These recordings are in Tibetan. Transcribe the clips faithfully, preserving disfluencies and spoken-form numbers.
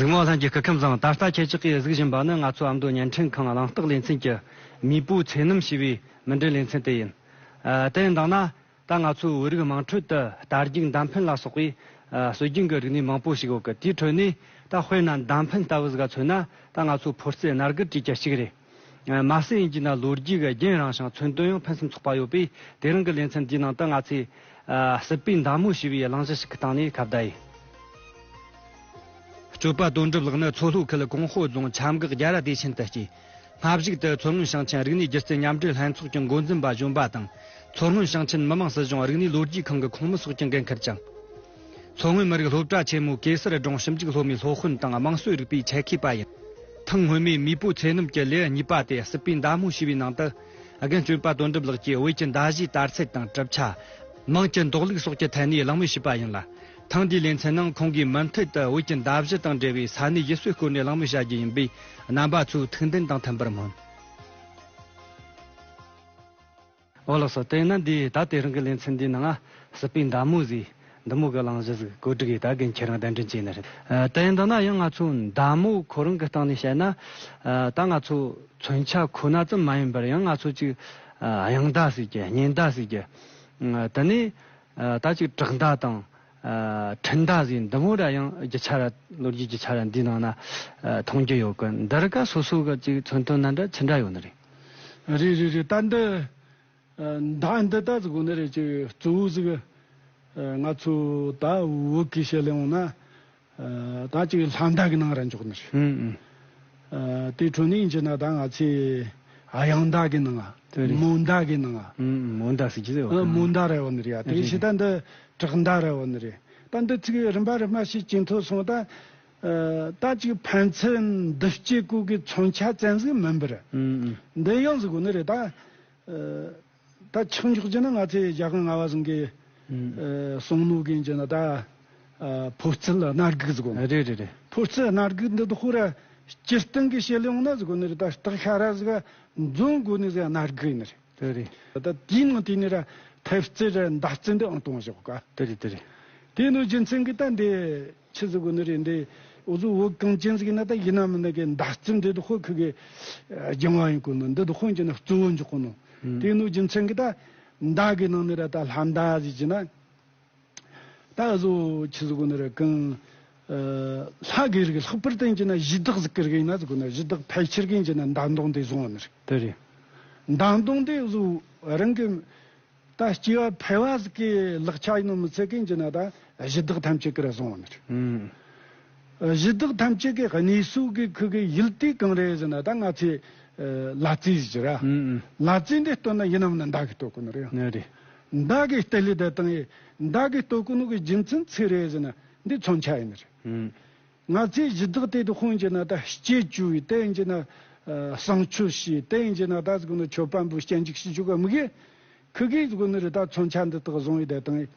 གཟིགས་མོ་ལྷན་རྒྱས་སྐུ་ཁམས་བཟང་། ད་ལྟ་ཁྱེད་ཅག་གིས་གཟིགས་བཞིན་པ་ནི་ང་ཚོ་ཨ་མདོ་བརྙན་འཕྲིན་ཁང་གླེང་སྟེགས་ལེ་ཚན་གྱི་མེས་པོའི་ཚེ་རྣམ་ཞེས་པའི་མུ་འབྲེལ་ལེ་ཚན་དེ་ཡིན། ཨ། དེ་ཡིན་དང་ན། ད་ང་ཚོའི་བོད་རིགས་དམངས་ཁྲོད་དུ་རྟ་རྒྱུག་མདའ་འཕེན་ལ་སོགས་པའི་ཨ་སྲོལ་རྒྱུན་གྱི་རིག་གནས་མང་པོ་ཞིག་ཡོད་གི། དེའི་ཁྲོད་ནས་ད་དཔེར་ན་མདའ་འཕེན་ལྟ་བུ་ཟིག་ག་མཚོན་ན། ད་ང་ཚོ་ཕོ་རྩལ་སྣ་དགུ་བྲིས་ཀྱི་གཅིག་རེད། ཨ། མ་ཟད་ཡིན་གྱི་ན་ལོ་རྒྱུས་ཀྱི་རྒྱུན་རིང་ཞིང་མཚོན་དོན་ཡང་ཕུན་སུམ་ཚོགས་པ་ཡོད་པས། དེ་རིང་གི་ལེ་ཚན་འདིའི་ནང་དུ་ང་ཚོས་ཨ་སྲིད་པའི་མདའ་མོ་ཞེས་པའི་གླེང་གཞི་ཞིག་གི་སྟེང་ནས་ཁ་བརྡ་ཡིན། སྤྲོས་པ་དོན་གྲུབ་ལགས་ནི་མཚོ་ལྷོ་ཁུལ་གོང་ཧོ་རྫོང་ཆབ་འགག་རྒྱ་ར་སྡེ་ཆེན་དུ་སྐྱེས། སྔ་གཞུག་ཏུ་མཚོ་སྔོན་ཞིང་ཆེན་རིག་གནས་སྒྱུ་རྩལ་མཉམ་འབྲེལ་ལྷན་ཚོགས་ཀྱི་འགོ་འཛིན་པ་གཞོན་པ་དང་། མཚོ་སྔོན་ཞིང་ཆེན་མི་དམངས་སྲིད་གཞུང་རིག་གནས་ལོ་རྒྱུས་ཁང་གི་ཁོངས་མི་སོགས་ཀྱི་འགན་འཁུར་ཅིང་། མཚོ་སྔོན་མི་རིགས་སློབ་གྲྭ་ཆེན་མོའི་གེ་སར་སྒྲུང་ཞིབ་འཇུག་སློབ་མའི་སློབ་དཔོན་དང་དམངས་སྲོལ་རིག་པའི་ཆེད་མཁས་པ་ཡིན། ཐེངས་སྔོན་མའི་མེས་པོའི་ཚེ་རྣམ་གྱི་ལེའུ་གཉིས་པ་དེ་སྲིད་པའི་མདའ་མོ་ཞེས་པའི་ནང་དུ། རྒན་སྤྲོས་པ་དོན་གྲུབ་ལགས་ཀྱིས་བོད་ཀྱི་མདའ་གཞུའི་དར་ཚད་དང་གྲུབ་ཆ། མིང་གི་འདོགས་ལུགས་སོགས་ཀྱི་ཐད་ནས་གླེང་མོལ་ཞུས་པ་ཡིན་ལ། ཐེངས་འདིའི་ལེ་ཚན་ནང་ཁོང་གིས་མུ་མཐུད་དུ་བོད་ཀྱི་མདའ་གཞུ་དང་འབྲེལ་བའི་ས་གནས་ཡུལ་སྲོལ་སྐོར་ནས་གླེང་མོལ་བྱ་རྒྱུ་ཡིན་པས། རྣམ་པ་ཚོས་ཐུགས་འདུན་དང་མཐུན་པར་སྨོན། ཨོ་ལགས་སོ། དེས་ན་འདི་ད་དེ་རིང་གི་ལེ་ཚན་འདིའི་ནང་སྲིད་པའི་མདའ་མོ་ཟེར་འདི་མོ་གི་གླེང་གཞི་ཟིག་གོ་སྒྲིག་ཡིན། ད་རྒན་ཁྱེད་རང་གདན་འདྲེན་བྱས་ནི་རེད། ཨ། དེ་ཡིན་དང་ན་ཡང་ང་ཚོ་མདའ་མོ་ཁོ་རང་གི་སྟེང་ནས་བཤད་ན། ཨ། ད་ང་ཚོ་མཚོན་ཆ་ཁོ་ན་ཙམ་མ་ཡིན་པར་ཡང་ང་ཚོ་ཅིག་ཨ། གཡང་མདའ་ཟེར་གི། སྙེ་མདའ་ཟེར་གི། ཨ། དེ་ནས་ཨ། ད་ཅིག་བྲག་མདའ་དང་། ཨ། འཕྲུལ་མདའ་ཟེར་འདི་མོ་ར་ཡང་རྒྱུ་ཆ་ར། ལོ་རྒྱུས་རྒྱུ་ཆ་ར་འདིའི་ནང་ན་ཨ། མཐོང་རྒྱུ་ཡོད་གི། འདི་ར་ཀ་སོ་སོ་གི་ཅིག་མཚོན་དོན་ན་འདྲ་ཆི་འདྲ་ཡོད་ནི་རེད། རེད་རེད་རེད། ད་འདི། ཨ། མདའ་འདི་ད་ཟིག་གོ་ནི་རེད། ཅིག་གཙོ་བོ་ཟིག་ཨ། ང་ཚོ་ད་བོད་གི་བཤད་ལེ་འོང་ན། ཨ། ད་ཅིག་ལྷ་མདའ་གི་ནང་ར་འཇོག་ནི་རེད། ཨུམ་ཨུམ། ཨ། དེ་འཕྲོ་ནས་ཡིན་གྱི་ན་ད་ང་ཚོས་གཡང་མདའ་གི་ནང་ང་། དེ་རེད། མོ་མདའ་གི་ནང་ང་། ཨུམ་ཨུམ། མོ་མདའ་ཟེར་གྱི་ཟེར་བ། ཨ། མོ་མདའ་ར་ཡོད་ནི་རེད་ཡ། དེ་རེད། ཕྱི་ད་འདི་བྲག་མདའ་ར་ཡོད་ནི་རེད། ད་འདི་ཚིག་རིམ་པ་རིམ་པ་ཞིག་ཇེ་མཐོ་སོང་། ད་ཨ། ད་ཅིག་ཕན་ཚུན་འདུ་སྐྱེ་གོ་གི་མཚོན་ཆ་ཙམ་ཟིག་མིན་པར། ཨུམ་ཨུམ། འདི་ཡང་ཟིག་གོ་ནི་རེད་ད། ཨ། ད་ཆག་འཇོག་རྒྱུ་ན་ང་ཚོས་རྒྱ་གར་ང་བ་ཟིག་གི་ཨུམ། ཨ། གསུང་ནོ་གི་ཡིན་གྱི་ན་ད། ཨ། ཕོ་རྩལ་སྣ་སྒུག་ཟིག་གོ་ནི། རེད་རེད་རེད། ཕོ་རྩལ་སྣ་སྒུག་འདི་དག་ཁོ་ར་སྤྱིར་བཏང་གི་བཤད་ལེ་འོང་ན་ཟིག་གོ་ནི་རེད། ད་སྟག་ཤ་ར་ཟིག་འཛོམས་གོ་ནི་ཟིག་སྣ་སྒུག་ཡིན་ནི་རེད། དེ་རེད། ད་དེའི་ནང་དེ་ནས་ར་ཐེབས་རྩལ་ར་མདའ་རྩལ་འདི་ཨང་གཏོང་བཞག་ག། དེ་རེད་དེ་རེད། དེ་ནོ་རྒྱུ་མཚན་གི་ད་འདི་ཆི་ཟིག་གོ་ནི་རེད། འདི་འུ་ཚོ་བོད་གངས་ཅན་ཟིག་ཡིན་ན་ད་ཡིན་ན་མིན་ན་གི་མདའ་རྩལ་འདི་དག་ཁོ་ཁི་གི་ཨ། སྦྱང་བ་ཡིན་གོ་ནོ། འདི་དག་ཁོ་ཡིན་གྱི་ན་གཙོ་བོ་འཇོག་གོ་ནོ། ཨུམ། དེ་ནོ་རྒྱུ་མཚན་གི་ད་མདའ་གི་ནང་ནས་ར་ད་ལྷ་མདའ་ཟེར་གྱི་ན། ད་གཟོད་ཆི་ཟིག་གོ་ནི་རེད། གང་། ཨ། ལྷ་གི་རིགས་ལྷག་པར་དུ་ཡིན་གྱི་ན་གཞི་བདག་ཟིག་གི་རིགས་ཡིན་ན་ཟིག་གོ་ན། གཞི་བདག་ཕལ་ཆེར་གི་ཡིན་གྱི་ན་མདའ་མདུང་དེ་བཟུང་བ་ནི་རེད། དེ་རེད། མདའ་མདུང་དེ་གཟོད་རང་གི་ད་སྐྱེ་བ་ཕལ་བ་ཟིག་གི་ལག་ཆ་ཡིན་ནོ་མི་ཚད་གི་ཡིན་གྱི་ན་ད་གཞི་བདག་ཐམས་ཅད་ཀྱི་ར་བཟུང་བ་ནི་རེད། ཨུམ། གཞི་བདག་ཐམས་ཅད་ཀྱི་གནས་སུ་གི་ཁུ་གི་ཡུལ་དེ་གང་རེད་ཟེར་ན། ད་ང་ཚོས་ཨ། ལ་རྩེ་ཟེར་གྱི་ར། ཨུམ་ཨུམ། ལ་རྩེ་འདི་སྟོད་ན་ཡིན་ནམ་ན་མདའ་གི་སྟོད་གོ་ནི་རེད། ནི་རེད། མདའ་གི་སྟོད་ལས་བསྡད་བཏང་ཡི། མདའ་གི་སྟོད་གོ་ནོ་གི་རྒྱུ་མཚན་ཆི་རེད་ཟེར་ན་འདི་མཚོན་ཆ་ཡིན་ནི་རེད། ཨུམ། ང་ཚོས་གཞི་བདག་དེ་དག་ཁོ་ཡིན་གྱི་ན་ད་སྐྱེ་བཅུག་ཡི། དེ་ཡིན་གྱི་ན་ཨ། བསང་མཆོད་བྱས། དེ་ཡིན་གྱི་ན་ད་ཟིག་གོ་ནི་མཆོད་པ་འབུལ། སྤྱན་འབྱུག་ཞུ་བཅུག་གི་མི་གི། ཁུ་གི་ཟིག་གོ་ནི་རེད། ད་མཚོན་ཆ་འདི་དག་བཟུང་ཡི་བསྡད་བཏང་ཡི།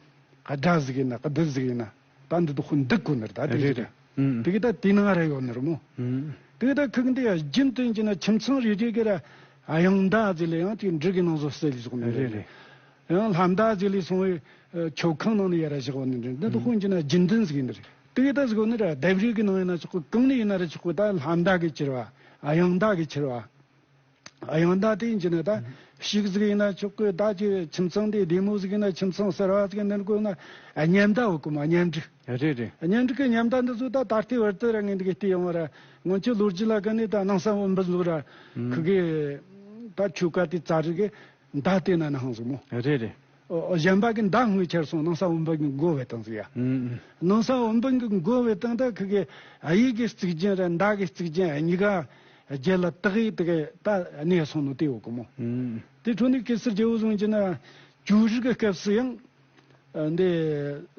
དགྲ་ཟིག་ཡིན་ན་གདུག་ཟིག་ཡིན་ན། ད་འདི་དག་ཁོ་འདུག་གོ་ནི་རེད། ད་དེ་རེད་རེད། ཨུམ། དེ་གི་ད་དེ་ནང་ར་ཡོད་ནི་རེད་མོ། ཨུམ། དེ་གི་ད་ཁུ་གི་འདི་ཡ་རྒྱུན་དུ་ཡིན་གྱི་ན་ཁྱིམ་ཚང་རེ་རེ་གི་ར་གཡང་མདའ་ཟིག་ལས་ཡང་ཅིག་འབྲུ་གི་ནང་བཟོ་སྲོལ་ཟིག་ནི་རེད། རེད་རེད། ཡང་ལྷ་མདའ་ཟིག་ལས་སོང་བའི་ཨ། མཆོད་ཁང་ནང་ནས་ཡ་ར་བཞག་བ་ནི་རེད། འདི་དག་ཁོ་ཡིན་གྱི་ན་རྒྱུན་ལྡན་ཟིག་ཡིན་ནི་རེད། དེ་གི་ད་ཟིག་གོ་ནི་ར་ལྡེབས་རིས་གི་ནང་ཡིན་ན་ཆོག་གི། གང་ནས་ཡིན་ན་ར་ཆོག་གི། ད་ལྷ་མདའ་གི་ཁྱེར་བ། གཡང་མདའ་གི་ཁྱེར་བ། གཡང་མདའ་དེ་ཡིན་གྱི་ན་ད་ཕྱུགས་ཟིག་ཡིན་ན་ཆོག་གི། ད་ཅིག་ཁྱིམ་ཚང་དེ་བདེ་མོ་ཟིག་ཡིན་ན། ཁྱིམ་ཚང་གསར་བ་ཟིག་ཡིན་ན་དགོས་ན་གཉེན་མདའ་ཡོད་གི་མོ། གཉེན་འབྲུག། རེད་རེད། གཉེན་འབྲུག་གི་གཉེན་མདའ་འདི་ཚོ་ད་ད་ལྟའི་བར་དུ་ར་ངས་འདི་གི་བལྟས་ཡོང་བ་ར། སྔོན་ཆད་ལོ་རྒྱུས་ལ་ཀ་ནས་ད་ནང་ས་བོན་པོ་ལུག་ར། ཨུམ། ཁུ་གི་ད་ཆོ་ག་དེ་ཙ་རི་གི་མདའ་དེ་ན་ནང་ཟིག་མོ། རེད་རེད། ཨོ། གཞན་པ་གི་མདའ་སྔོན་ཁྱེར་སོང་། ནང་ས་བོན་པོ་གི་མགོ་བེ་བཏང་ཟིག་ཡ། ཨུམ། ནང་ས་བོན་པོ་གི་མགོ་བེ་བཏང་ད་ཁུ་གི་གཡས་གི་གཙིགས་རྒྱན་ར་མདའ་གི་གཙིགས་རྒྱན་གཉིས་ཀ་རྒྱལ་ལ་དག་ཡི་དེ་གི་ད་གནས་སོང་ནོ་དེ་ཡོད་གི་མོ། ཨུམ། དེ་འཕྲོ་ནས་གེ་སར་རྒྱལ་པོ་བཟུང་གྱི་ན་ཇོ་རིགས་ཀྱི་སྐབས་སུ་ཡང་། ཨ། འདི་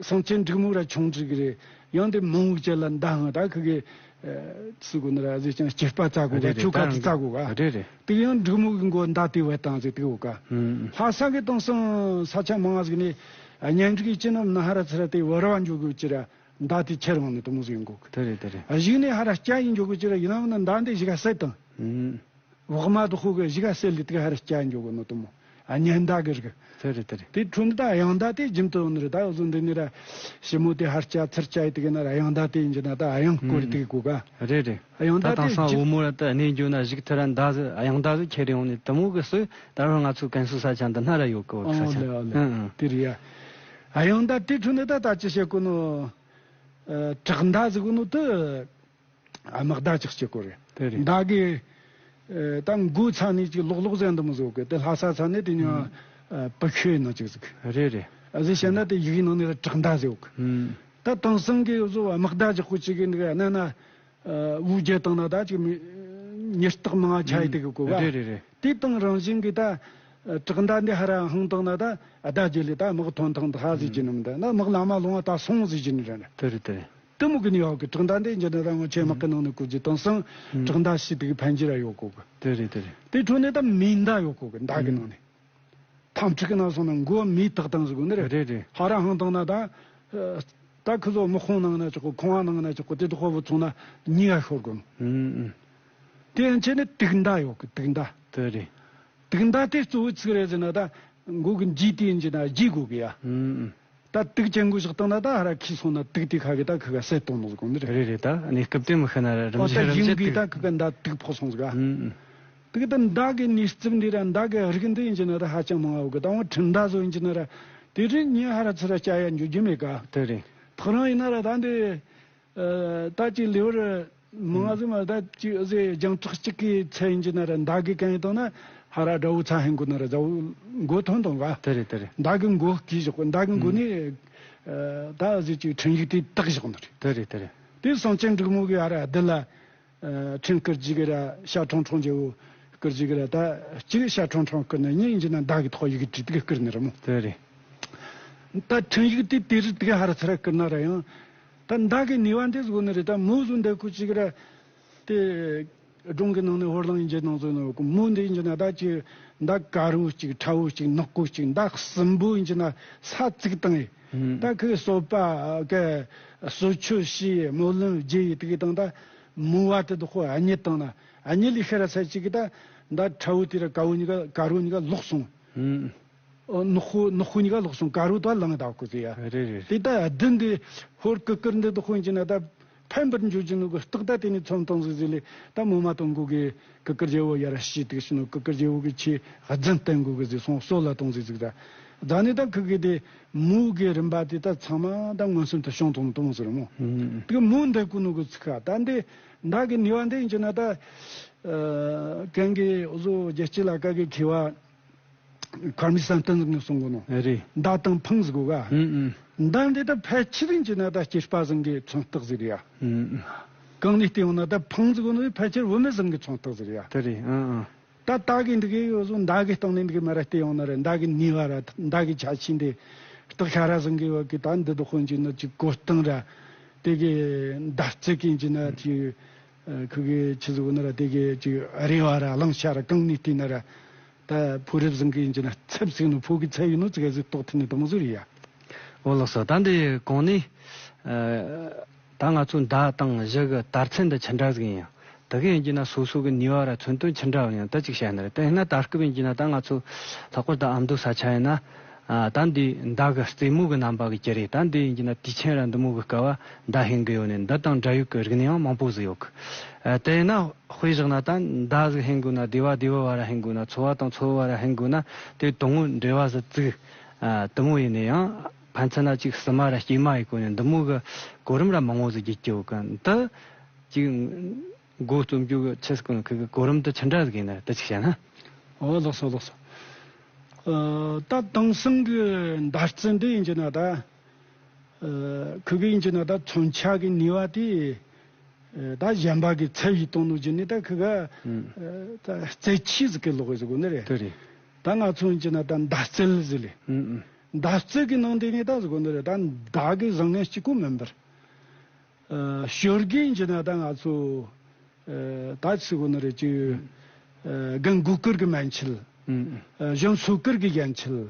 གསང་ཆེན་འབྲུག་མོ་ར་ཆུང་འབྲིག་རེད། ཡང་འདི་མང་བོ་ཅན་ལ་མདའ་འང་ད་ཁུ་གི་ཨ། ཚུ་གུ་ནི་ར་ཟེར་ཀྱང་སྐྱེས་པ་རྩ་གོ་ག། རེད་རེད། ཆོ་ག་དེ་རྩ་གོ་ག། རེད་རེད། དེ་ཡང་འབྲུག་མོ་གི་མགོ་མདའ་དེ་བས་བཏང་ཟེར་དེ་གོ་ག། ཨུམ། ལྷ་ས་གི་དེང་སང་ས་ཆ་མང་ང་ཟིག་ནས་གཉེན་སྒྲིག་ཡིན་ན་ན་ཧ་ར་ཚུ་ར་དེ་བར་བ་འཇོག་གི་ཅི་ར་མདའ་དེ་ཁྱེར་འོང་ནི་དེ་མོ་ཟིག་ཡིན་གོ་གི། དེ་རེད་དེ་རེད། གཞུག་ནས་ཧ་ར་སྐྱ་ཡིན་འཇོག་གི་ཅི་ར་ཡིན་ན་མིན་ན་མདའ་འདི་གཞུག་ག་སད་དང་། ཨུམ། འོག་མ་དེ་ཁོ་གི་གཞུག་ག་སད་ལི་དེ་ག་ཧ་ར་སྐྱ་འཇོག་གི་ནོ་དེ་མོ། གཉེན་མདའ་གི་རིགས། དེ་རེད་དེ་རེད། དེ་འཕྲོ་ནི་ད་གཡང་མདའ་དེ་རྒྱུན་དུ་ཡོང་ནི་རེད། ད་འུ་ཚོ་འདི་ནི་ར་ཞི་མོ་དེ་ཧར་སྐྱ་ཚུར་སྐྱ་ཡི་དེ་གི་ན་ར་གཡང་མདའ་དེ་ཡིན་གྱི་ན་ད་གཡང་སྐོར་དེ་གི་གོ་ག་རེད་རེད། གཡང་མདའ་ད་དེ་དེང་སང་འཇིག་འོ་མོ་ར་ད་གནས་འགྱོ་ན་གཞུག་ཐེ་ར་མདའ་ཟི་གཡང་མདའ་ཟི་ཁྱེར་ཡོང་ནི་དེ་མོ་གི་སུ་ད་རུང་ང་ཚོ་ཀན་སུའུ་ས་ཆ་འདི་ན་ར་ཡོད་གི་བོད་ས་ཆ། ཨོ་ལེ་ཨོ་ལེ། ཨང་ཨང་། དེ་རེད་ཡ། གཡང་མདའ་དེ་འཕྲོ་ནི་ད་ད་ཅི་བྱེད་གོ་ནོ། ཨ། བྲག་མདའ་ཟི་གོ་ནོ་དེ། དམག་མདའ་ཅིག་སྐྱེ་གོ་རེད། དེ་རེད། མདའ་གི། ཨ། ད་མགོའི་ཚ་ནས་ཅིག་ལོག་ལོག་ཟན་འདི་མོ་བཟོ་གི་དེ་ལྷ་ས་ཚ་ནས་དེ་ཉོ། ཨ། པུ་ཤོད་ནང་ཅིག་ཟིག་རེད་རེད། ཨ་ཟི་བཤད་ན་དེ་ཡིག་ནང་ནས་བྲག་མདའ་ཟེར་གི་ད་དེང་སང་གི་བཟོ་དམག་མདའ་ཅིག་ཁོ་ཅིག་གི་འདི་ག་ན་ན། ཨ། དབུ་རྒྱལ་བཏང་ན་ད་ཅིག་མི་ཉེར་སྟག་མང་ང་ཆ་ཡི་དེ་གི་གོ་བ། རེད་རེད་རེད། དེ་དང་རང་བཞིན་གི་ད། བྲག་མདའ་འདི་ཧ་ར་ཧང་བཏང་ན་ད་ཨ་ད་རྒྱུ་ལས་ད་དམག་ཐོན་ཐང་ད་ཧ་ཟི་ཅི་ནམ་ད་ན་དམག་ལ་མ་ལོང་བ་ད་སོང་ཟི་ཅི་ནི་རེད། དེ་རེད་དེ་རེད། དེ་མོ་གི་ནི་ཡོད་གི་བྲག་མདའ་འདི་འཇི་འདྲ་རང་ཆེ་དམག་གི་ནང་ནས་བཀོལ་རྒྱུ་དེང་སང་བྲག་མདའ་ཞིག་དེ་གི་ཕན་རྒྱུ་ར་ཡོད་གོ་གི་དེ་རེད་དེ་རེད། དེ་འཕྲོ་ནས་ད་མེ་མདའ་ཡོད་གོ་གི་མདའ་གི་ནང་ནས། ཐམ་ཕྲུག་གི་ནང་སོང་ན་མགོ་མེ་ཐག་བཏང་ཟིག་གོ་ནི་རེད། རེད་རེད། ཧ་ར་ཧང་བཏང་ན་ད། ད་ཁོ་ཚོ་དམག་དཔུང་ནང་ན་ཆོག་གོ་ཁང་བ་ནང་ན་ཆོག་གོ་དེ་དུ་ཁོ་བོ་ཚོང་ན་ཉི་ཡ་ཤོར་གོ་ནོ། ཨུམ་ཨུམ། དེ་ཡན་ཆད་ནས་དུག་མདའ་ཡོད་གི་དུག་མདའ། དེ་རེད། དུག་མདའ་དེ་གཙོ་བོ་ཚིག་རེད་ཟེར་ན་ད་མགོ་གི་འཇིག་དེ་ཡིན་གྱི་ན་འཇིག་དགོས་གི་ཡ། ཨུམ་ཨུམ། ད་དུག་ཅན་གོ་བཞག་བཏང་ན་ད་ཧ་ར་ཁི་སོང་ན་དུག་དེ་ཁ་གི་ད་ཁི་ག་སེ་གཏོང་ནོ་གོ་ནི་རེད། རེད་རེད། ད་གནས་སྐབས་དེ་མི་ཤི་ན་ར་རིམ་ཨོ་ད་བཞིན་རིམ་ཡིན་བཞིན་གི་དུག་ད་ཁི་ག་མདའ་དུག་ཕོག་སོང་ཟིག་ཨ། ཨུམ་ཨུམ། དེ་གི་ད་མདའ་གི་ནུས་རྩལ་འདི་ར་མདའ་གི་རིགས་འདི་ཡིན་གྱི་ན་ད་ཧ་ཅང་མང་བ་གི་ད་འོ་ཁྲིམས་མདའ་བཟོ་ཡིན་གྱི་ན་ར་དེ་རིགས་ཉིན་ཧ་ར་ཚུ་ར་སྐྱ་ཡ་འཇུ་རྒྱུ་མེད་ག་དེ་རེད། ཐག་རང་ཡིན་ན་ར་ད་འདི་ད་ཅིག་ལེ་བར་མང་ང་ཟིག་མ་ད་ཅིག་ཟེ་རྒྱང་ཐག་གཅིག་གི་ཚད་ཡིན་གྱི་ན་ར་མདའ་གི་གན་ཡིན་དང་ན་ཧ་ར་དགྲ་བོ་ཚ་ཧན་གོ་ན་ར་དགྲ་བོ་མགོ་ཐོན་དང་ག་དེ་རེད་དེ་རེད། མདའ་གི་མགོ་གི་བཞག་གོ་མདའ་གི་མགོ་ནི་ད་ཟེ་ཅིག་ཁྲིམས་ཡིག་དེ་བཏགས་བཞག་ནི་རེད། དེ་རེད་དེ་རེད། དེ་སངས་ཆེན་འབྲུག་མོ་གི་ཨ་ར་བདུད་ལ། ཨ། ཁྲིམས་བསྐུར་རྒྱུ་གི་ར་ཤ་ཁྲོང་ཁྲོང་རྒྱལ་བོ་བསྐུར་རྒྱུ་གི་ར་ད་གཅིག་ཤ་ཁྲོང་ཁྲོང་བསྐུར་ན་གཉིས་ཡིན་གྱི་ན་མདའ་གི་ཐོག་ཡི་གེ་བྲིས་དེ་གི་བསྐུར་ནི་རེད་མོ། དེ་རེད། ད་ཁྲིམས་ཡིག་དེ་དེ་རིགས་དེ་གི་ཧ་ར་ཚུ་ར་བསྐུར་ན་ར་ཡང་ད་མདའ་གི་ནུས་པ་འདི་བཟོ་ནི་རེད། ད་མོ་བཟོ་འདི་ཁུ་གཅིག་ར་དེ་སྒྲུང་གི་ནང་ནས་ཧོར་གླིང་ཡིན་གྱི་ནང་བཟོ་ནི་མོ་འདི་ཡིན་གྱི་ན་ད་ཅི་མདའ་དཀར་བོ་གཅིག་ཁྲ་བོ་གཅིག་ནག་པོ་གཅིག་མདའ་གསུམ་པོ་ཡིན་གྱི་ན་ས་བཙུགས་བཏང་ཡི། ད་ཁི་གི་གསོད་པ་གི་གསོད་ཆོད་བྱས་སྨོན་ལམ་རྒྱས་ཡི་དེ་གི་དང་ད། མོ་བ་དེ་དུ་ཁོ་ཨ་མྱེས་བཏང་ན་ཨ་མྱེས་ལས་ཤི་ར་ས་ཅིག་གི་ད་མདའ་ཁྲ་བོ་དེ་ར་དཀར་བོ་གཉིས་ཀ་དཀར་བོ་གཉིས་ཀ་ལོག་སོང་། ཨུམ། ཨོ་ནག་པོ་ནག་པོ་གཉིས་ཀ་ལོག་སོང་དཀར་བོ་ད་ལངས་ད་ཁོ་ཟེར་ཡ། རེད་རེད། དེ་ད་བདུན་དེ་ཧོར་གུ་གུར་འདི་དུ་ཁོ་ཡིན་གྱི་ན་ད་ཕན་པར་འཇུག་གྱི་ནོ་གི་རྟགས་ད་དེ་ནས་ཚོམ་བཏང་ཟིག་ཟིག་ལས་ད་མོ་མ་གཏོང་དགོས་གི་གུ་གུར་རྒྱལ་བོ་ཡ་ར་ཤི་དུག་ཤི་ནོ་གུ་གུར་རྒྱལ་བོ་གི་ཆེ་རྫུན་བསྟན་དགོས་གི་ཟིག་སོང་སོ་ལ་གཏོང་ཟིག་ཟིག་ད། ད་ནི་ད་ཁུ་གི་དེ་མོ་གི་རིམ་པ་དེ་ད་ཚང་མ་ད་མངོན་སུམ་དུ་བྱུང་དང་གཏོང་ཟེར་མོ། ཨུམ། དེ་མོ་འདི་ཀུ་ནུ་གི་ཚིག་ཁ་ད་འདི་མདའ་གི་ནུས་པ་འདི་ཡིན་གྱི་ན་ད། ཨ། གན་གི་བཟོ་རྒྱལ་སྤྱི་ལ་ཀ་གི་མཁས་པ་མཁར་མི་བསམ་གཏན་ཟིག་ནས་གསུང་གོ་ནོ། རེད། མདའ་དང་འཕང་ཟིག་གོ་ག་ཨུམ་ཨུམ། མདའ་འདི་ད་ཕལ་ཆེར་ཡིན་གྱི་ན་ད་སྐྱེས་པ་ཟིག་གི་མཚོན་རྟགས་ཟིག་རེད་ཡ། ཨུམ་ཨུམ། གང་ནས་བལྟས་ཡོང་ན་ད་འཕང་ཟིག་གོ་ནོ་ཕལ་ཆེར་བུད་མེད་ཟིག་གི་མཚོན་རྟགས་ཟིག་རེད་ཡ། དེ་རེད། ཨང་ཨང་། ད་ད་གི་འདི་གི་ཡོད་སོང་མདའ་གི་སྟེང་ནས་འདི་གི་མ་ར་བལྟས་ཡོང་ན་རེད། མདའ་གི་ནུས་པ་ར་མདའ་གི་ཆ་ཆེན་འདི་སྟག་ཤ་ར་ཟིང་གི་ཡོད་གི་ད་འདི་དུ་དཔོན་གྱི་ནི་ཅིག་གོ་སྟངས་ར་དེ་གི་མདའ་རྩེད་གི་ཡིན་གྱི་ན་ཅིག་ཁུ་གི་ཆི་ཟིག་ན་ར་དེ་གི་ཅིག་རེ་བ་ར་གླང་ཤ་ར་གང་ནས་བལྟས་ན་ར་ད་ཕོ་རབ་ཟིང་གི་ཡིན་གྱི་ན་ཚབ་ཟིག་ནོ་ཕོ་གི་ཚབ་ཡིན་ནོ་ཙི་ག་ཟིག་རྟོགས་ཐུབ་ནི་དུ་མོ་ཟིག་རེད་ཡ། འོ་ལགས་སོ། ད་འདི་གོང་ནས། ད་ང་ཚོ་མདའ་དང་གཞུ་གི་དར་ཚད་འདི་ཆི་འདྲ་ཟིག་ཡིན་ཡང་། དེ་གི་ཡིན་གྱི་ན་སོ་སོ་གི་ནུས་པ་ར་མཚོན་དོན་ཆི་འདྲ་ཡིན་ཡང་ད་ཅིག་བཤད་ན་རེད། དེ་ཡིན་ན་ད་སྐབས་ཡིན་གྱི་ན་ད་ང་ཚོ་ལྷག་པར་དུ་ཨ་མདོ་ས་ཆ་ཡིན་ན། ཨ། ད་འདི་མདའ་གི་རྩེད་མོ་གི་རྣམ་པ་གི་གྱི་རེད། ད་འདི་ཡིན་གྱི་ན་དུས་ཆེན་ར་འདི་མོ་གི་སྐབས་བ་མདའ་ཧིང་གི་ཡོད་ནས་འདི་དང་འབྲེལ་ཡོད་གི་རིག་གནས་ཡང་མང་པོ་ཟིག་ཡོད་གི། ཨ། དེ་ཡིན་ན་དཔེ་བཞག་ན་ད་མདའ་ཟིག་ཧིང་དགོས་ན་སྡེ་བ་སྡེ་བ་བ་ར་ཧིང་དགོས་ན་ཚོ་བ་དང་ཚོ་བ་བ་ར་ཧིང་དགོས་ན་དེ་དོན་དངོས་འབྲེལ་བ་ཟིག་བཙུགས། ཨ། དེ་མོ་ཡིན་ནས་ཡང་། ཕན་ཚུན་ན་ཅིག་སྲིབ་མ་ར་སྐྱེས་མ་ཡི་གོ་ནས་འདི་མོ་གི་གོ་རིམ་ར་མང་བོ་ཟིག་བརྒྱུད་ཀྱི་ཡོད་གི། འདི་ཅིག་འགོ་རྩོམ་རྒྱུ་གི་ཆེད་སྐོར་ཁུ་གི་གོ་རིམ་དེ་ཆི་འདྲ་ཟིག་ཡིན་ན་དེ་ཅིག་བཤད་ན། ཨོ་ལགས་སོ་ལགས་སོ། ཨ། ད་དེང་སང་གི་མདའ་རྩེད་འདི་ཡིན་གྱི་ན་ད། ཨ། ཁུ་གི་ཡིན་གྱི་ན་ད་མཚོན་ཆ་གི་ནུས་པ་དེ། ཨ། ད་གཞན་པ་གི་ཚབ་ཡིད་གཏོང་ནོ་བརྒྱུད་ནས་ད་ཁུ་ག་ཨ། ད་རྩེད་ཆས་ཟིག་གི་ལོག་གི་ཟིག་གོ་ནི་རེད། དེ་རེད། ད་ང་ཚོ་ཡིན་གྱི་ན་ད་མདའ་རྩལ་ཟིག་ལས། ཨུ་ཨུ། མདའ་རྩལ་གི་ནང་དེ་ནས་ད་ཟིག་གོ་ནི་རེད། ད་མདའ་གི་བཟང་ངན་གཅིག་པོ་མིན་པར། ཨ། ཞོར་གི་ཡིན་གྱི་ན་ད་ང་ཚོ། ཨ། ད་ཟིག་གོ་ནི་རེད་ཅིག་ཨ། རྒན་གོ་ཀིར་གི་མན་ཆད། ཨུ་ཨུ། ཨ། གཞོན་སོ་ཀིར་གི་ཡན་ཆད།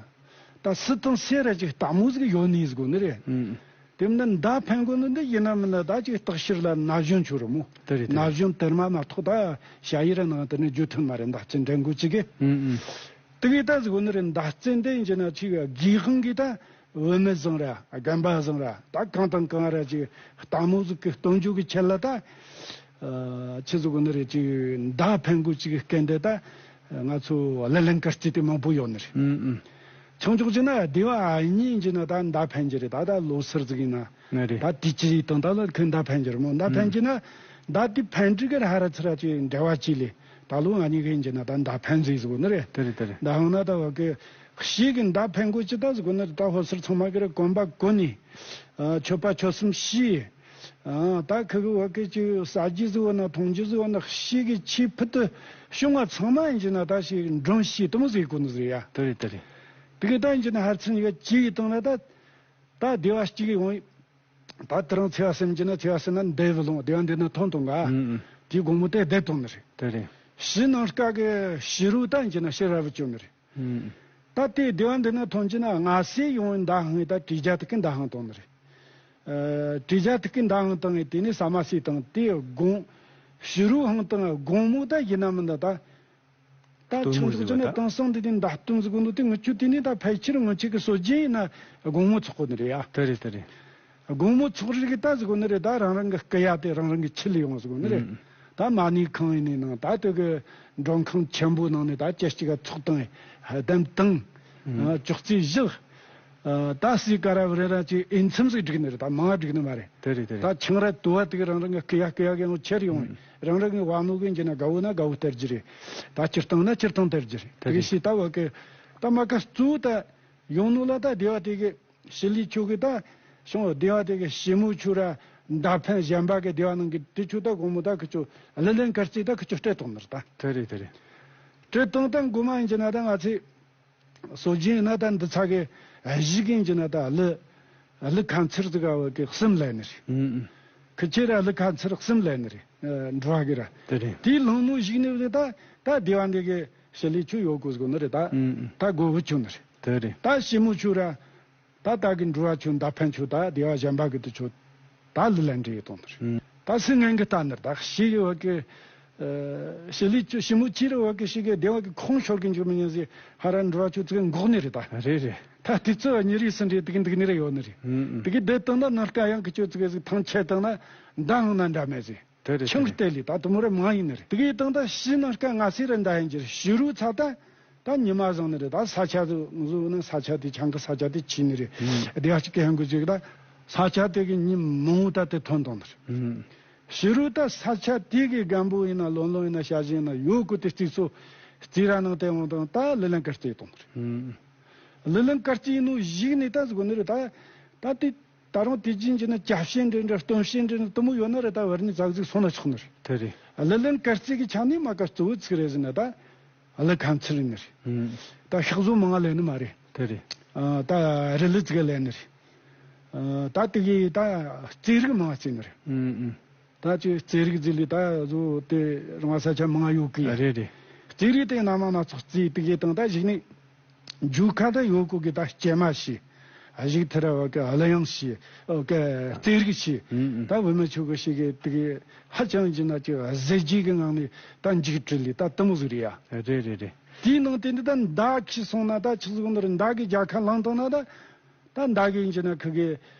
ད་སུ་དང་སུ་ར་ཅིག་ལྟ་མོ་ཟིག་ཡོད་ནི་ཟིག་གོ་ནི་རེད། ཨུ་ཨུ། དེ་མིན་ན་མདའ་འཕེན་དགོས་ནི་འདི་ཡིན་ན་མིན་ན་ད་ཅིག་སྟག་ཤར་ལ་ན་གཞོན་ཆོ་རུ་མོ། དེ་རེད་དེ་རེད། ན་གཞོན་དེར་མ་མ་ཐོག་ད་ཞ་ཡི་ར་ནང་དེ་ནི་རྒྱུ་ཐུན་མ་རེད། མདའ་རྩེད་འགྲན་དགོས་ཅིག་གི་ཨུ་ཨུ། དེ་གི་ད་ཟིག་གོ་ནི་རེད། མདའ་རྩེད་འདི་ཡིན་གྱི་ན་ཅིག་དགེ་དཔང་གི་ད་བུད་མེད་བཟང་ར་རྒན་པ་བཟང་ར་ད་གང་དང་གང་ར་ཅིག་ལྟད་མོ་ཟིག་གི་སྟོན་རྒྱུ་གི་ཆེད་ལ་ད། ཨ། ཆི་ཟིག་གོ་ནི་རེད། ཅིག་མདའ་འཕེན་དགོས་ཅིག་གི་སྐད་འདི་ད་ང་ཚོ་གླུ་ལེན་སྐར་རྩེད་དེ་མང་པོ་ཡོད་ནི་རེད། ཨུམ་ཨུམ། ཆུང་ཆུང་ཅིག་ན་སྡེ་བ་གཉིས་ཡིན་གྱི་ན་ད་མདའ་འཕེན་གྱི་རེད། ད་ད་ལོ་སར་ཟིག་ཡིན་ན། ནི་རེད། ད་དེ་ཅི་ཡིན་དང་ད་ལ་ཁོས་མདའ་འཕེན་གྱི་རེད་མོ། མདའ་འཕེན་གྱི་ན་མདའ་དེ་འཕེན་དུས་ཀྱི་ཧ་ར་ཚུར་ར་ཅིག་འབྲེལ་བ་ཅིག་ལས། ད་ལོ་ང་གཉིས་ཀ་ཡིན་གྱི་ན་ད་མདའ་འཕེན་ཟིག་ཟིག་གོ་ནི་རེད། དེ་རེད་དེ་རེད། མདའ་འཕེན་ན་ད་བ་གི་ཤིག་གི་མདའ་འཕེན་དགོས་ཅི་ད་ཟིག་གོ་ནི་རེད། ད་ཧོ་སར་ཚང་མ་གི་རེད། གོམ་པ་གོན་ནི། ཨ། མཆོད་པ་མཆོད་གསུམ་ཞུས། ཨ། ད་ཁི་གི་བ་གི་ཅིག་ཟ་རྒྱུ་ཟིག་བ་ན་འཐུང་རྒྱུ་ཟིག་བ་ན་ཤིག་གི་ཆེས་ཕུད་དུ་བྱུང་བ་ཚང་མ་ཡིན་གྱི་ན་ད་ཤིག་མགྲོན་ཞུས་དུ་མོ་ཟིག་གོ་ནི་ཟིག་ཡ། དེ་རེད་དེ་རེད། དེ་གི་ད་ཡིན་གྱི་ན་ཧར་ཚུར་གཉིས་ཀ་ཅི་ཡི་བཏང་ན་ད། ད་སྡེ་བ་གཅིག་ཡོང་། ད་དེ་རིང་ཚེ་བ་སེམས་ཀྱི་ན་ཚེ་བ་སེམས་ན་འདས་བུ་ལོང་སྡེ་བ་འདི་ན་ཐོན་ཐོན་ག་ཨུམ་ཨུམ། དེའི་དགོང་མོ་དེ་བསྡད་བཏང་ནི་རེད། དེ་རེད། ཕྱི་ནང་སྐབས་ཀྱི་ཕྱི་རུ་ད་ཡིན་གྱི་ན་ཕྱི་ར་བུ་བཅོ་ནི་རེད། ཨུམ། ད་དེ་སྡེ་བ་འདི་ན་ཐོན་གྱི་ན་སྔ་སེ་ཡོང་བའི་མདའ་འཕེན་ད་དྲིལ་རྒྱ་དེ་གི་མདའ་འཕེན་བཏང་ནི་རེད། ཨ། དྲིལ་རྒྱ་དེ་གི་མདའ་འཕེན་བཏང་ངས་དེ་ནས་ཟ་མ་ཟོས་བཏང་དེ་དགོང་ཕྱི་རུ་འཕེན་བཏང་དགོང་མོ་ད་ཡིན་ན་མིན་ད་ད། ད་སྟོན་ཆུང་མོ་ཆུང་ཟིག་ཆུང་ན་བ་ད། དེང་སང་འདི་དེ་མདའ་སྟོན་ཟིག་གོ་འདུག་དེ་ངུ་ཆུ་དེ་ནས་ད་ཕལ་ཆེར་ངུ་ཆུ་གི་སྲོལ་རྒྱུན་ཡིན་ན་དགོང་མོ་ཚོགས་གོ་ནི་རེད་ཡ། དེ་རེད་དེ་རེད། དགོང་མོ་ཚོགས་རིགས་གི་ད་ཟིག་གོ་ནི་རེད། ད་རང་རང་གི་སྐུ་ཡ་དེ་རང་རང་གི་ཁྲིད་ལ་ཡོང་ཟིག་གོ་ནི་རེད། ཨུམ། ད་མ་ཎི་ཁང་ཡིན་ནི་ནང་ད་དེ་གི་མགྲོན་ཁང་ཆེན་པོ་ནང་ནས་ད་ཅི་ཞིག་ག་ཚོགས་དང་གདམས་དང་། ཨུམ། ཨ། ཅོག་ཙེ་བཞག་ཨ། ད་སི་ཀ་ར་བ་རེ་ར་ཅིག་ཨིན་ཚིམ་ཟིག་བསྒྲིགས་ནི་རེད། ད་མང་བསྒྲིགས་ནི་མ་རེད། དེ་རེད་དེ་རེད། ད་ཆང་ར་དུ་བ་དེ་གི་རང་རང་གི་སྐུ་ཡ་སྐུ་ཡ་གི་ཡང་ཁྱེར་ཡོང་། ཨུམ། རང་རང་གི་བ་ནོ་གི་འཇི་ན་དགའ་བོ་ན་དགའ་བོ་སྟེར་རྒྱུ་རེད། ད་སྤྱིར་བཏང་ན་སྤྱིར་བཏང་སྟེར་རྒྱུ་རེད། དེ་དེ་གི་རེད། ཤི་ད་བ་གི་ད་མ་ཀ་གཙོ་བོ་ད་ཡོང་ནོ་ལ་ད་སྡེ་བ་དེ་གི་ཞི་ལི་ཆོ་གི་ད་ཤོང་སྡེ་བ་དེ་གི་ཞི་མོ་ཆུ་ར་མདའ་འཕེན་གཞན་པ་གི་སྡེ་བ་ནང་གི་དེ་ཆུ་ད་དགོང་མོ་ད་ཁི་ཆུ་གླུ་ལེན་སྐར་རྩེད་ད་ཁི་ཆུ་སྤྲད་གཏོང་ནི་རེད་ད། དེ་རེད་དེ་རེད། སྤྲད་གཏོང་ད་དགོང་མོ་ཡིན་གྱི་ན་ད་ང་ཚོས། སྲོལ་རྒྱུན་ཡིན་ན་ད་འདི་ཚ་གི་གཞིས་ཀ་ཡིན་གྱི་ན་ད་གླུ་གླུ་ཁ་མཚར་ཟིག་ག་བ་གི་གསུམ་ལེན་ནི་རེད། ཨུམ་ཨུམ། ཁི་ཆོ་ར་གླུ་ཁ་མཚར་གསུམ་ལེན་ནི་རེད། ཨ། འགྲོ་བ་གི་ར། དེ་རེད། དེའི་ལྷང་མོ་གཞིག་ནི་རེད་ད། ད་སྡེ་བ་འདི་གི་ཞི་ལི་ཆུ་ཡོད་དགོས་དགོས་ནི་རེད་ད། ཨུམ་ཨུམ། ད་དགོ་བུ་ཆུ་ནི་རེད། དེ་རེད། ད་ཞི་མོ་ཆུ་ར། ད་ད་གི་འགྲོ་བ་ཆུ་མདའ་འཕེན་ཆུ་ད་སྡེ་བ་གཞན་པ་གི་དུ་ཆུ། ད་ལི་ལན་འདྲེ་ཡི་དོན་དུ་རེད། ཨུམ། ད་སི་ངན་གི་ལྟ་ནི་རེད་ད་ཤི་གི་བ་གི། ཨ། ཤི་ལི་ཆུ་ཤི་མོ་ཆི་རི་བ་གི་ཤི་གི་སྡེ་བ་གི་ཁོང་ཤོར་གི་འཇུག་མི་ཉན་ཟི་ཧ་ར་འགྲོ་བ་ཆུ་ཚིག་འགོག་ནི་རེད་ད། རེད་རེད། ད་དུས་ཚོད་ཉི་རིས་སི་འདྲེ་དིག་འདིག་ནི་རེ་ཡོད་ནི་རེད། ཨུམ་ཨུམ། དེ་གི་བསྡད་བཏང་ན་ནར་ཀ་ཡང་གི་ཆུ་ཚིག་ཟིག་ཐང་ཆད་བཏང་ན་མདའ་འཕེན་ན་འདྲ་མེད་ཟི། དེ་རེད། ཆང་དེ་རེད། སྟེ་ལི་ད་དུ་མོ་རེ་མང་ཡིན་ནི་རེད། དེ་གི་བཏང་ད་ཤི་ནར་ཀ་ང་སི་རེ་མདའ་འཕེན་གྱི་རེད། ཤི་རུ་ཚ་ད། ད་ཉི་མ་བཟང་ནི་རེད། ད་ས་ཆ་དུ་ང་ཚོ་ནི་ས་ཆ་དེ་ཆང་གི་ས་ཆ་དེ་ཆི་ནི་རེད། ཨུམ། སྡེ་བ་གཅིག་གི་ཧན་གོ་ཅིག་ད་ས་ཆ་དེ་གི་ཉིན་མང་བོ་ད་དེ་ཐོན་དང་ནི་རེད། ཨུམ། ཕྱི་རུ་ད་ས་ཆ་དེ་གི་རྒན་པོ་ཡིན་ན་ལོན་ལོན་ཡིན་ན་ཞ་ཞི་ཡིན་ན་ཡོད་གོ་དེ་རྩིས་སོ་རྩིས་ར་ནང་དེ་འོང་དང་ད་ལི་ལན་དཀར་རྩེ་གཏོང་ནི་རེད། ཨུམ། ལི་ལན་དཀར་རྩེ་ཡིན་ནོ་གཞིག་ནི་ད་ཟིག་གོ་ནི་རེད། ད་ད་དེ་ད་རུང་དེ་རྗེས་འཇི་ན་ཅ་བཤད་འདྲེ་འདྲ་སྟོན་བཤད་འདྲེ་འདྲ་དུ་མོ་ཡོད་ན་རེད། ད་བར་ནི་ཙག་ཟིག་སོང་ན་ཆོག་ནི་རེད། དེ་རེད། ལི་ལན་དཀར་རྩེ་གི་ཆ་ནས་མ་ཀ་གཙོ་བོ་ཚིག་རེད་ཟིན་ན་ད། གླུ་ཁ་མཚར་ཡིན་ནི་རེད། ཨུམ། ད་ཤག་བཟོ་མང་ང་ལེན་ནི་མ་རེད། དེ་རེད། ཨ། ད་རི་ལི་ཙི་ག་ལེན་ནི་རེད། ཨ། ད་དེ་གི་ད་རྩེད་རིགས་མང་ང་རྩེ་ནི་རེད། ཨུམ་ཨུམ། ད་ཅི་རྩེད་རིགས་རྩེ་ལི་ད་བཟོ་དེ་རང་ས་ཆ་མང་ང་ཡོད་གི། རེད་རེད། རྩེད་རིགས་དེ་སྣ་མང་སྣ་ཚོགས་རྩེ་དེ་གི་དང་ད་གཞིག་ནི་རྒྱུ་ཁ་ད་ཡོད་གོ་གི་ད་སྐྱེ་མ་ཤི། གཞུག་ཐེར་བ་གི་གླུ་དབྱངས་ཤིག་ཨོ་གི་རྩེད་རིགས་ཤིག་ཨུམ་ཨུམ། ད་བུད་མེད་ཆོ་གི་ཤིག་གི་དེ་གི་ཧ་ཅང་གྱི་ན་ཅིག་གཟི་བརྗིད་ཀྱི་ངང་ནས་ད་འཇིགས་བྲལ་ལི་ད་དུ་མོ་ཟིག་རེད་ཡ། རེད་རེད་རེད། དེའི་ནང་དེ་འདི་ད་མདའ་ཁྱི་སོང་ན་ད་ཆི་ཟིག་ནི་རེད། མདའ་གི་རྒྱལ་ཁ་བླངས་བཏང་ན་ད་ད་མདའ་གི་ཡིན་གྱི་ན་ཁི་གི་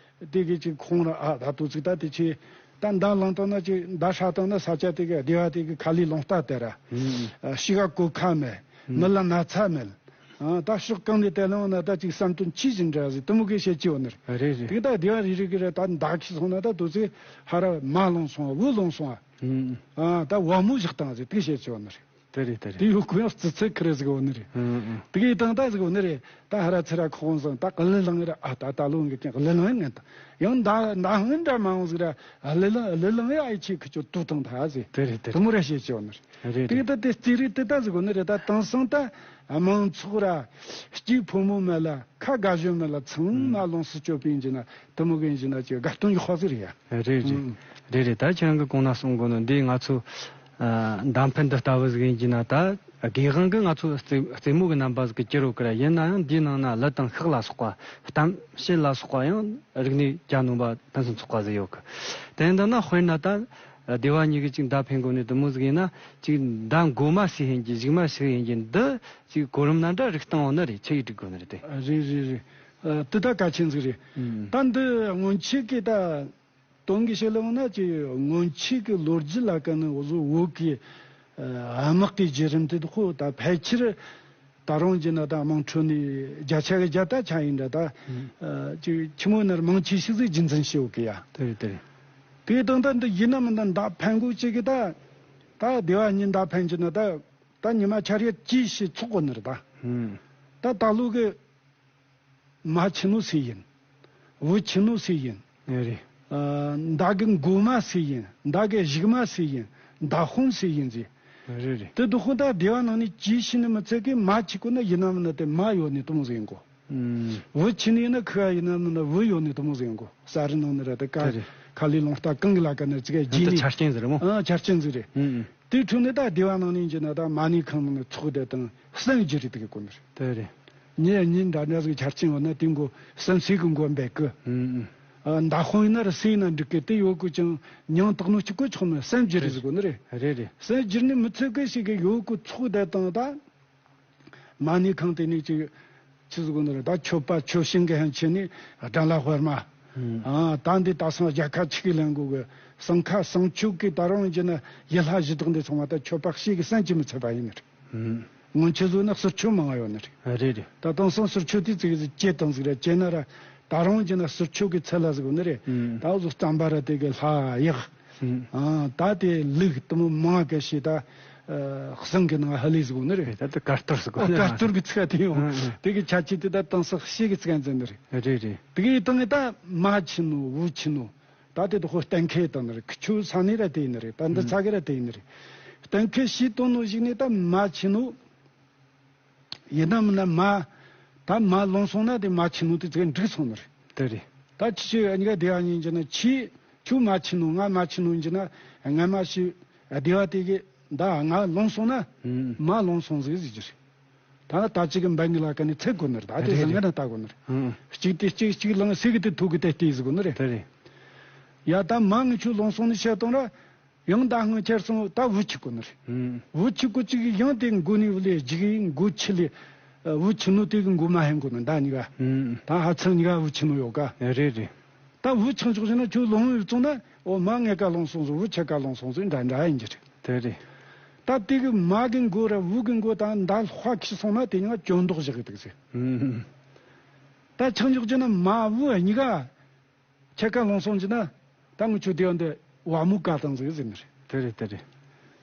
དེ་གི་ཅིག་ཁོང་ར་ཨ་ད་དུ་ཚིག་ད་དེ་ཆི་ད་མདའ་བླངས་བཏང་ན་ཅིག་མདའ་སྲ་བཏང་ན་ས་ཆ་དེ་གི་སྡེ་བ་དེ་གི་ཁ་ལི་ལོང་རྟ་དེ་ར་ཨུམ་ཨུམ། ཤི་ག་གོ་ཁ་མེད་མི་ལ་ན་ཚ་མེད། ཨ། ད་ཕྱོགས་གང་ནས་བལྟས་ན་འོ་ན་ད་ཅིག་བསམ་དོན་ཆི་ཟིག་འདྲ་ཟིག་དུ་མོ་གི་བཤད་ཀྱི་འོ་ནི་རེད། རེད་རེད། དེ་ད་སྡེ་བ་རེ་རེ་གི་རེད། ད་མདའ་ཁྱི་སོང་ན་ད་དུ་ཚེ་ཧ་ར་མ་ལོང་སོང་བུ་ལོང་སོང་། ཨུམ། ཨ། ད་བ་མོ་བཞག་བཏང་ཟིག་དེ་བཤད་ཀྱི་འོ་ནི་རེད། དེ་རེད་དེ་རེད། དེ་ཡོད་ཁོ་ཡང་རྩི་ཚད་ཁི་རེ་ཟིག་འོ་ནི་རེད། ཨུམ་ཨུམ། དེ་གི་དང་ད་ཟིག་འོ་ནི་རེད། ད་ཧ་ར་ཚི་ར་ཁོང་བཟང་ད་གླུ་ལང་ར་ཨ་ད་ད་ལོ་ངེད་ཀྱང་གླུ་ལང་ངེད་ད་ཡང་མདའ་མདའ་ཧང་འདྲ་མ་འོང་ཟིག་ར་གླུ་ལང་གླུ་ལང་ཡ་ཨེ་ཆི་ཁི་ཆོ་དུ་དང་ད་ཟིག་དེ་རེད་དེ་རེད། དུ་མོ་ར་བཤད་ཀྱི་འོ་ནི་རེད། རེད་དེ་རེད། ད་དེ་རྩིས་རིག་དེ་ད་ཟིག་གོ་ནི་རེད། ད་དེང་སང་ད་མང་ཚོགས་ར་སྐྱིད་ཕོ་མོ་མེད་ལ་ཁ་དགའ་ཞོན་མེད་ལ་ཚང་མ་ལོངས་སུ་སྤྱོད་པའི་ཡིན་གྱི་ན་དུ་མོ་གི་ཡིན་གྱི་ན་ཅིག་དགའ་སྟོན་གྱི་ཧོ་ཟིག་རེད་ཡ། རེད་རེད། ཨང་། རེད་རེད། ད་ཁྱེད་རང་གི་གོང་ན་གསུང་གོ་ནོ་འདི་ང་ཚོ་ཨ་མདའ་འཕེན་འདི་ལྟ་བུ་ཟིག་ཡིན་གྱི་ན་ད་དགེ་དབང་གི་ང་ཚོ་རྩེད་རྩེད་མོ་གི་རྣམ་པ་ཟིག་གི་གྱུར་ཡོད་ཀི་ར། ཡིན་ན་ཡང་འདིའི་ནང་ན་གླུ་དང་ཤག་ལ་སོགས་པ་གཏམ་བཤད་ལ་སོགས་པ་ཡང་རིག་གནས་གྱ་ནོམ་པ་ཕུན་སུམ་ཚོགས་པ་ཟིག་ཡོད་ཀི། དེ་འདྲ་ན་དཔེར་ན་ད། སྡེ་བ་གཉིས་ཀྱི་ཅིག་མདའ་འཕེན་དགོས་ནི་དེ་མོ་ཟིག་ཡིན་ན། ཅིག་མདའ་མགོ་མ་སུས་འཕེན་གྱི་གཞུག་མ་སུས་འཕེན་གྱི་འདི་ཅིག་གོ་རིམ་ན་འདྲ་རིག་སྟངས་འོ་ན་རེད། ཆི་ཡིས་སྒྲིག་དགོས་ནི་རེད་དེ། རེད་རེད་རེད། ཨ། དེ་ད་གལ་ཆེན་ཟིག་རེད། ཨུམ། ད་འདི་སྔོན་ཆད་ཀྱི་ད་དོན་གྱི་བཤད་ལ་འོང་ན་ཅིག་སྔོན་ཆད་ཀྱི་ལོ་རྒྱུས་ལ་ཀ་ནི་འུ་ཟོ་བོད་ཀྱི་ཨ་དམག་གི་བརྒྱུད་རིམ་དེ་ཁོ་ད་ཕལ་ཆེར་ད་རུང་གྱི་ན་ད་དམངས་ཁྲོད་ནས་བརྒྱ་ཆ་གི་བརྒྱ་ད་ཆ་ཡིན་འདྲ་ད། ཨུམ། ཨ། ཅིག་ཆི་མོ་ནར་མང་ཆེ་ཤོས་ཟིག་རྒྱུན་འཛིན་བྱེད་ཡོད་གི་ཡ། དེ་རེད་དེ་རེད། དེའི་དོན་དག་འདི་ཡིན་ན་མིན་ན་མདའ་འཕེན་དགོས་ཅིག་གི་ད། ད་སྡེ་བ་གཉིས་མདའ་འཕེན་གྱི་ན་ད། ད་ཉི་མ་འཆར་ཡན་གྱིས་ཤིག་ཚོགས་དགོས་ནི་རེད་ད། ཨུམ། ད་ད་ལོ་གི་མ་ཆེ་ནོ་སུ་ཡིན། བུ་ཆེ་ནོ་སུ་ཡིན། ཨེ་རེད། ཨ། མདའ་གི་མགོ་མ་སུ་ཡིན། མདའ་གི་གཞུག་མ་སུ་ཡིན། མདའ་དཔོན་སུ་ཡིན་ཟེར། རེད་རེད། དེ་དུ་ཧོ་ད་སྡེ་བ་ནང་ནས་གྱིས་ཤིག་ནི་མི་ཚད་གི་མ་ཆེ་གོ་ན་ཡིན་ན་མིན་ན་དེ་མ་ཡོད་ནི་དུ་མོ་ཟིག་ཡིན་གོ། ཨུམ། བུ་ཆེ་ནི་ཡིན་ན་ཁུ་ཡིན་ན་མིན་ན་བུ་ཡོད་ནི་དུ་མོ་ཟིག་ཡིན་གོ། ས་རི་ནང་ནི་ར་དེ་ཀ། དེ་རེད། ཁ་ལི་ལོང་རྟ་གང་གི་ལ་ཀ་ནི་ཅི་ག་རྒྱས་ནི། ཆ་རྐྱེན་ཟིག་རེད་མོ། ཨ། ཆ་རྐྱེན་ཟིག་རེད། ཨུམ་ཨུམ། དེའི་ཁྲོད་ནས་ད་སྡེ་བ་ནང་ནས་ཡིན་གྱི་ན་ད་མ་ཎི་ཁང་ནང་ནས་ཚོགས་བསྡད་དང་གསན་རྒྱུ་རེད་དེ་གི་གོ་ནི་རེད། དེ་རེད། ཉེ་ཉིན་འདྲ་འདྲ་ཟིག་ཆ་རྐྱེན་ཡོད་ན་དེ་མགོ་སེམས་སེ་གི་མགོ་འབད་གི། ཨུམ་ཨུམ། ཨ། མདའ་དཔོན་ཡིན་ན་ར་སུ་ཡིན་ན་འགྲིག་གི། དེ་ཡོད་གི་ཅང་མྱིང་བཏགས་ནོ་གཅིག་གོ་ཆོག་ནི་སེམས་ཀྱི་རེད་ཟེར་གོ་ནི་རེད། རེད་རེད། སེམས་ཀྱི་ནི་མི་ཚད་གི་ཞིག་གི་ཡོད་གི་ཚོགས་བསྡད་དང་ད། མ་ཎི་ཁང་དེ་ནི་ཅིག་ཆི་ཟེར་གོ་ནི་རེད། ད་མཆོད་པ་མཆོད་ཞིང་གི་ཧན་ཆེ་ནི་དགྲ་ལྷ་དཔར་མ། ཨུམ། ཨ། ད་འདི་ད་སང་རྒྱལ་ཁ་ཆི་གི་ལེན་གོ་གི། སང་ཁ་སང་མཆོད་གི་ད་རུང་ཡིན་གྱི་ན་ཡུལ་ལྷ་གཞི་བདག་འདི་ཚང་མ་ད་མཆོད་པ་ཞིག་གི་སེམས་ཀྱི་མི་ཚད་པ་ཡིན་ནི་རེད། ཨུམ། སྔོན་ཆད་བཟོ་ན་ཟུར་མཆོད་མང་ང་ཡོད་ནི་རེད། རེད་རེད། ད་དེང་སང་ཟུར་མཆོད་དེ་ཙིག་ཟིག་བཅད་བཏང་ཟིག་ར་བཅད་ན་ར་ད་རུང་གྱི་ན་ཟུར་མཆོད་གི་ཚད་ལ་ཟིག་གོ་ནི་རེད། ཨུམ། ད་བཟོ་རྩམ་པ་ར་དེ་གི་ལྷ་ཡག། ཨུམ། ཨ། ད་དེ་ལུག་དུ་མོ་མང་གི་ཞེ་ད། ཨ། གསང་གི་ནང་ཧ་ལས་ཟིག་གོ་ནི་རེད། ད་དེ་དཀར་གཏོར་ཟིག་གོ་ཨ། ནི་དཀར་གཏོར་གི་ཚད་དེ་ཡོང་། ཨུམ་ཨུམ། དེ་གི་ཆ་ཆེ་དེ་ད་དེང་སང་ཞེ་གི་ཚད་འཛིན་ནི་རེད། རེད་རེད། དེ་གི་སྟེང་གི་ད་མ་ཆེ་ནོ་བུ་ཆེ་ནོ། ད་དེ་དུ་ཧོ་གཏན་འཁེལ་བཏང་ནི་རེད། ཁི་ཆོ་ས་ནི་ར་དེ་ཡིན་ནི་རེད། ད་འདི་ཚ་གི་ར་དེ་ཡིན་ནི་རེད། གཏན་འཁེལ་བྱས་བཏང་ནོ་ཞིག་ནི་ད་མ་ཆེ་ནོ། ཡིན་ན་མིན་ན་མ། ད་མ་ལོང་སོང་ན་དེ་མ་ཆེ་ནོ་དེ་ཚེ་འགྲིག་སོང་ནི་རེད། དེ་རེད། ད་ཁྱི་ཆོས་གཉིས་ཀ་སྡེ་བ་གཉིས་ཀྱི་ན་ཁྱི་ཁྱོད་མ་ཆེ་ནོ་ང་མ་ཆེ་ནོ་ཡིན་གྱི་ན་ང་མ་ཤི་སྡེ་བ་དེ་གི་ད་ང་ལོང་སོང་ན། ཨུམ། མ་ལོང་སོང་ཟིག་ཟིག་གི་རེད། ད་ད་ཅིག་གི་འབའ་གི་ལ་ཀ་ནས་ཚེ་དགོས་ནི་རེད། ད་དེ་རེད་བཟང་ངན་ན་ལྟ་དགོས་ནི་རེད། ཨུམ། གཅིག་དེ་གཅིག་གཅིག་ལང་སེ་གི་དེ་ཐུག་གི་དེ་ལྟས་ཟིག་དགོས་ནི་རེད། དེ་རེད། ཡ་ད་མ་ངི་ཆོ་ལོང་སོང་ནི་བཤད་དང་ར། ཡང་ད་སྔོན་ཁྱེར་སོང་ད་བུ་ཆི་གོ་ནི་རེད། ཨུམ། བུ་ཆི་གོ་ཅིག་ཡང་དེ་མགོ་ནི་བུ་ལས་ལྗིག་ཡིན་མགོ་ཆི་ལས། ཨ། བུ་ཆི་ནོ་དེ་གི་མགོ་མ་ཧན་གོ་ནི་ད་གཉིས་ཀ། ཨུམ། ད་ཧ་ཚང་གཉིས་ཀ་བུ་ཆི་ནོ་ཡོད་ཀ། རེད་རེད། ད་བུ་ཆང་ཆོག་ཟེར་ན་ཁྱོད་ལོང་ཡོད་བཙོང་ན་འོ་མ་ངེད་ཀ་ལོང་སོང་ཟིག་བུ་ཁྱེད་ཀ་ལོང་སོང་ཟིག་འདྲ་འདྲ་ཡིན་གྱི་རེད། དེ་རེད། ད་དེ་གི་མ་གི་མགོ་ར་བུ་གི་མགོ་ད་མདའ་ལྷ་ཁྱི་སོང་ན་དེ་གཉིས་ཀ་གྱོན་མདོག་བཞག་གི་འདུག་ཟེར། ཨུམ། ད་ཆང་ཆོག་ཟེར་ན་མ་བུ་གཉིས་ཀ། ཁྱེད་ཀ་ལོང་སོང་གྱི་ན། ད་ངུ་ཆོ་དེ་ཡང་དེ་བ་མོ་བཀའ་བཏང་ཟིག་ཟེར་ནི་རེད། དེ་རེད་དེ་རེད།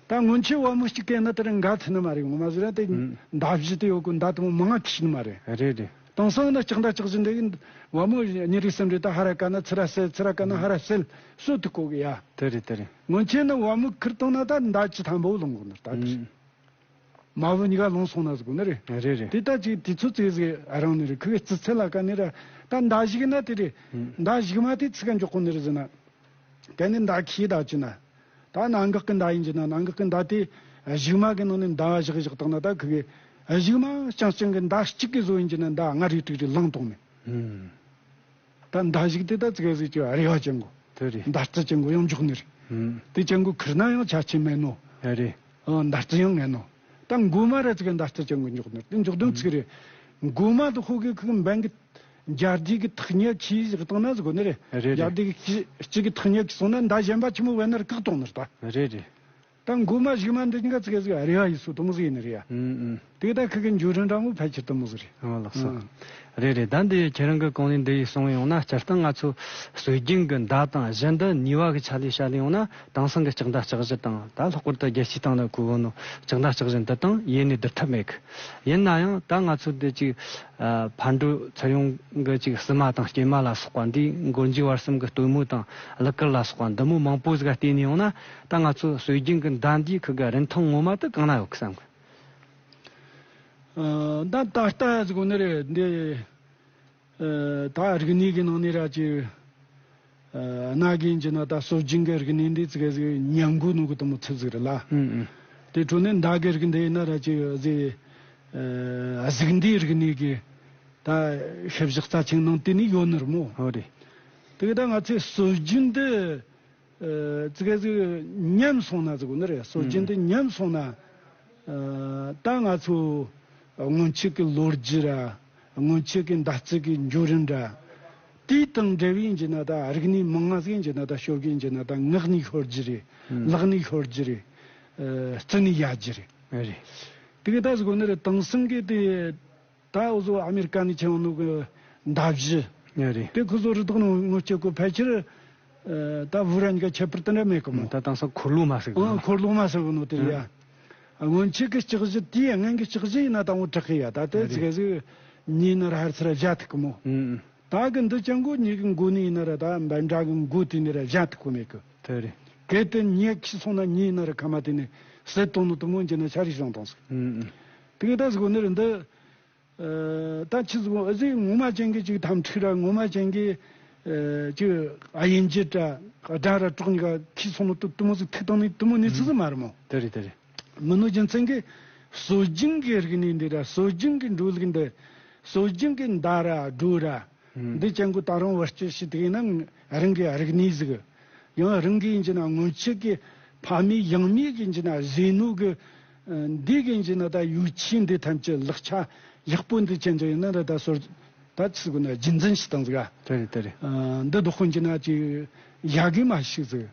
ད་སྔོན་ཆད་བ་མོ་གཅིག་གན་ན་དེ་རིང་འགའ་ཚུད་ནི་མ་རེད། ངོ་མ་ཟེར་ན་དེ་ཨུམ། མདའ་བཞི་དེ་ཡོད་གི་མདའ་དེ་མོ་མང་ང་ཁྱི་ནི་མ་རེད། རེད་རེད། དེང་སང་ན་ལྕགས་མདའ་ལྕགས་བཞི་འདྲ་གི་བ་མོ་གཉིས་རེ་གསུམ་རེ་ད་ཧ་ར་ཀ་ན་ཚུར་ར་སེལ་ཚུར་ར་ཀ་ན་ཧ་ར་སེལ་སོ་དུ་གོ་གི་ཡ། དེ་རེད་དེ་རེད། སྔོན་ཆད་ན་བ་མོ་ཁུར་བཏང་ན་ད་མདའ་ཅི་ཐམ་པོ་ལོང་གོ་ནི་ད་དེ་རེད། ཨུམ། མ་བུ་གཉིས་ཀ་ལོང་སོང་ན་ཟེར་གོ་ནི་རེད། རེད་རེད། དེ་ལྟ་ཅིག་དུས་ཚོད་ཙིག་ཟིག་རང་ནི་རེད། ཁི་གི་རྩི་ཚད་ལ་ཀ་ནི་ར་ད་མདའ་གཞུག་ན་དེ་རེད། ཨུམ། མདའ་གཞུག་མ་དེ་ཚིག་ག་འཇོག་གོ་ནི་རེད་ཟེར་ན། དེ་ནི་མདའ་ཁྱི་ད་ཅི་ན། ད་གནམ་འགག་གི་མདའ་ཡིན་གྱི་ན་གནམ་འགག་གི་མདའ་དེ་གཞུག་མ་གི་ནང་ནས་མདའ་བཞག་བཞག་བཏང་ན་ད་ཁི་གི་གཞུག་མ་རྐྱང་རྐྱང་གི་མདའ་གཅིག་གི་བཟོ་ཡིན་གྱི་ན་མདའ་ལྔ་རེ་དྲུག་རེ་ལངས་གཏོང་ནི། ཨུམ། ད་མདའ་གཞུག་དེ་ད་ཙི་གེ་ཟིག་ཅིག་རེ་བ་ཅན་གོ། དེ་རེད། མདའ་རྩི་ཅན་གོ་ཡང་འཇོག་ནི་རེད། ཨུམ། དེ་ཅན་གོ་ཁུར་ན་ཡང་ཆ་ཆེ་མེད་ནོ། རེད། ཨ། མདའ་རྩི་ཡང་ངན་ནོ། ད་མགོ་མ་ར་ཙི་གེ་མདའ་རྩི་ཅན་གོ་འཇོག་ནི་རེད། དེ་འཇོག་དོན་ཙི་གེ་རེད། མགོ་མ་དུ་ཁོ་གི་ཁུག་འབན་གི་རྒྱ་སྡེ་གི་ཐག་ཉེ་ཁྱི་ཞིག་བཏང་ན་ཟིག་གོ་ནི་རེད། རེད་རེད། རྒྱ་སྡེ་གི་ཁྱི་གཅིག་གི་ཐག་ཉེ་ཁྱི་སོང་ན་མདའ་གཞན་པ་ཆི་མོ་བས་ན་ར་བཀག་གཏོང་ནི་རེད་ད། རེད་རེད། ད་མགོ་མ་གཞུག་མ་འདི་གཉིས་ཀ་ཙི་གེ་ཟིག་རེ་བ་ཡིན་སོ་དུ་མོ་ཟིག་ཡིན་ནི་རེད་ཡ། ཨུམ་ཨུམ། དེ་ད་ཁི་གི་འཇུ་རིན་འདྲ་མོ་ཕལ་ཆེར་དུ་མོ་ཟིག་རེད། ཨ་ལགས་སོ། ཨ། རེད་རེད། ད་འདི་ཁྱེད་རང་གི་གོང་ནས་འདི་ཡིས་གསུངས་ཡོང་ན་སྤྱིར་བཏང་ང་ཚོ་སྲོལ་རྒྱུན་གྱི་མདའ་དང་གཞན་དུ་ནུས་པ་གི་ཆ་ལས་བཤད་ལས་ཡོང་ན་དེང་སང་གི་ལྕགས་མདའ་ལྕགས་བཞི་དང་ད་ལྷག་པར་དུ་རྒྱལ་སྤྱིའི་སྟེང་ན་གོ་གོ་ནོ་ལྕགས་མདའ་ལྕགས་བཞི་འདི་དང་ཡེ་ནས་བསྡུར་ཐབས་མེད་གི། ཡིན་ན་ཡང་ད་ང་ཚོ་འདི་ཅིག་ཨ། ཕར་འགྲོ་ཚུར་ཡོང་གི་ཅིག་བསུ་མ་དང་སྐྱེལ་མ་ལ་སོགས་པ་འདིའི་མགོ་མཇུག་བར་གསུམ་གི་སྟོན་མོ་དང་གླུ་གར་ལ་སོགས་པ་འདི་མོ་མང་པོ་ཟིག་བལྟས་ནས་ཡོང་ན་ད་ང་ཚོ་སྲོལ་རྒྱུན་གྱི་མདའ་འདིའི་ཁུ་གི་རིན་ཐང་ངོ་མ་དེ་གང་ན་ཡོད་གི་བསམ་གི། ཨ། ད་ད་ལྟ་ཟིག་གོ་ནི་རེད་འདི། ཨ། ད་རིག་གནས་ཀྱི་ནང་ནས་ར་ཅིག་ཨ། སྣ་གིན་གྱི་ན་ད་སྲོལ་རྒྱུན་གྱི་རིག་གནས་འདི་ཙི་གེ་ཟིག་ཉམས་རྒུད་ནོ་གི་དུ་མོ་ཚིག་ཟིག་རེད་ལ། ཨུམ་ཨུམ། དེ་འཕྲོ་ནས་མདའ་གི་རིགས་འདི་ཡིན་ན་ར་ཅིག་ཟིག་ཨ། གཟུགས་འདིའི་རིག་གནས་ཀྱི་ད་ཤེས་བཞག་རྩ་ཆེན་ནང་དེ་ནས་ཡོད་ནི་རེད་མོ། ཨོ་རེད། དེ་གི་ད་ང་ཚོའི་སྲོལ་རྒྱུན་འདི། ཙི་གེ་ཟིག་ཉམས་སོང་ན་ཟེར་གོ་ནི་རེད། སྲོལ་རྒྱུན་དེ་ཉམས་སོང་ན། ད་ང་ཚོ་སྔོན་ཆད་ཀྱི་ལོ་རྒྱུས་ར། སྔོན་ཆད་ཀྱི་མདའ་རྩེད་ཀྱི་འགྱུར་རིམ་ར། དེའི་དང་འབྲེལ་བའི་ཡིན་གྱི་ན་ད་རིག་གནས་མང་ང་ཟིག་ཡིན་གྱི་ན་ད་ཤོར་གི་ཡིན་གྱི་ན་ད་ངག་ནས་ཤོར་རྒྱུ་རེད། ལག་ནས་ཤོར་རྒྱུ་རེད། རྩལ་ནས་ཡལ་རྒྱུ་རེད། རེད། དེ་གི་ད་ཟེར་གོ་ནི་རེད། དེང་སང་གི་དེ། ད་འུ་ཚོ་ཨ་མེ་རི་ཀ་ནས་ཁྱེར་ཡོང་ནོ་གི་མདའ་གཞུ། ཡ་རེད། དེ་ཁོ་ཚོ་རི་དྭགས་ནང་ངོ་སྤྱོད་གོ་ཕལ་ཆེར། ད་བོད་ར་གཉིས་ཀ་ཁྱད་པར་དེ་འདྲ་མེད་གི་མོ། ད་དེང་སང་འཁོར་ལོ་མ་ཟེར་གི་ཨང་། མོ། འཁོར་ལོ་མ་ཟེར་གི་ནོ་དེ་རེད་ཡ། སྔོན་ཆད་གི་ལྕགས་གཞུ་དེའི་སྔོན་གི་ལྕགས་གཞུ་ཡིན་ན་ད་འོ་དྲག་གི་ཡ། ད་དེ་ཡ་ཙི་གེ་ཟིག་ཉིན་ནི་ར་ཧར་ཚུར་བཞག་ཐུབ་གི་མོ། ད་གི་འདི་ཅང་གོ་ཉིན་གི་མགོ་ནས་ཡིན་ན་ར་ད་འབའ་འདྲ་གི་མགོ་དེ་ནས་ར་བཞག་ཐུབ་གི་མེད་གི། དེ་རེད། གལ་ཏེ་ཉིན་ཁྱི་སོང་ན་ཉིན་ཡིན་ན་ར་ཁ་མ་དེ་ནས་བསད་གཏོང་ནོ་དེ་མོ་འཇི་ན་ཆ་རེ་བྱུང་བཏང་ཟིག། དེ་གི་ད་ཟེར་གོ་ནི་རེད་འདི། ད་ཆི་ཟིག་ཨ་ཟིག་ངོ་མ་ཅན་གི་ཅིག་དམ་ཕྲུག་ར་ངོ་མ་ཅན་གི་ཅིག་ཨ་ཡིན་ཅི་ཏྲ་དགྲ་ར་གྲོགས་གཉིས་ཀ་ཁྱི་སོང་ནོ་དུ་དུ་མོ་ཟིག་ཐུག་བཏང་ནི་དུ་མོ་ནི་ཚི་ཟིག་མ་རེད་མོ། དེ་རེད་དེ་རེད། མི་ནོ་རྒྱུ་མཚན་གི་སྲོལ་རྒྱུན་གི་རིག་གནས་འདི་ར་སྲོལ་རྒྱུན་གི་འགྲོ་ལུགས་འདི། སྲོལ་རྒྱུན་གི་མདའ་ར་སྒྲོ་ར། འདི་ཅན་གོ་ད་རུང་བར་སྤྱོད་བྱེད་དེ་ཡིན་ན་རང་གི་རིག་གནས་ཟིག། ཡང་རང་གི་ཡིན་གྱི་ན་སྔོན་ཆད་ཀྱི་ཕ་མེས་ཡང་མེས་ཀྱི་ཡིན་གྱི་ན་བཟས་ནོ་གི། འདི་གི་ཡིན་གྱི་ན་ད་ཡོ་ཆས་འདི་ཐམས་ཅད་ལག་ཆ་ཡག་པོ་འདི་ཅན་ཅན་ཡིན་ན་ད་ད་སོར་ད་ཆི་གོ་ན་རྒྱུན་འཛིན་བྱེད་སྟངས་ཟིག་ག། དེ་རེད་དེ་རེད། འདི་བདག་དཔོན་གྱི་ན་ཅིག་ཡ་གི་མ་ཞིག་ཟིག།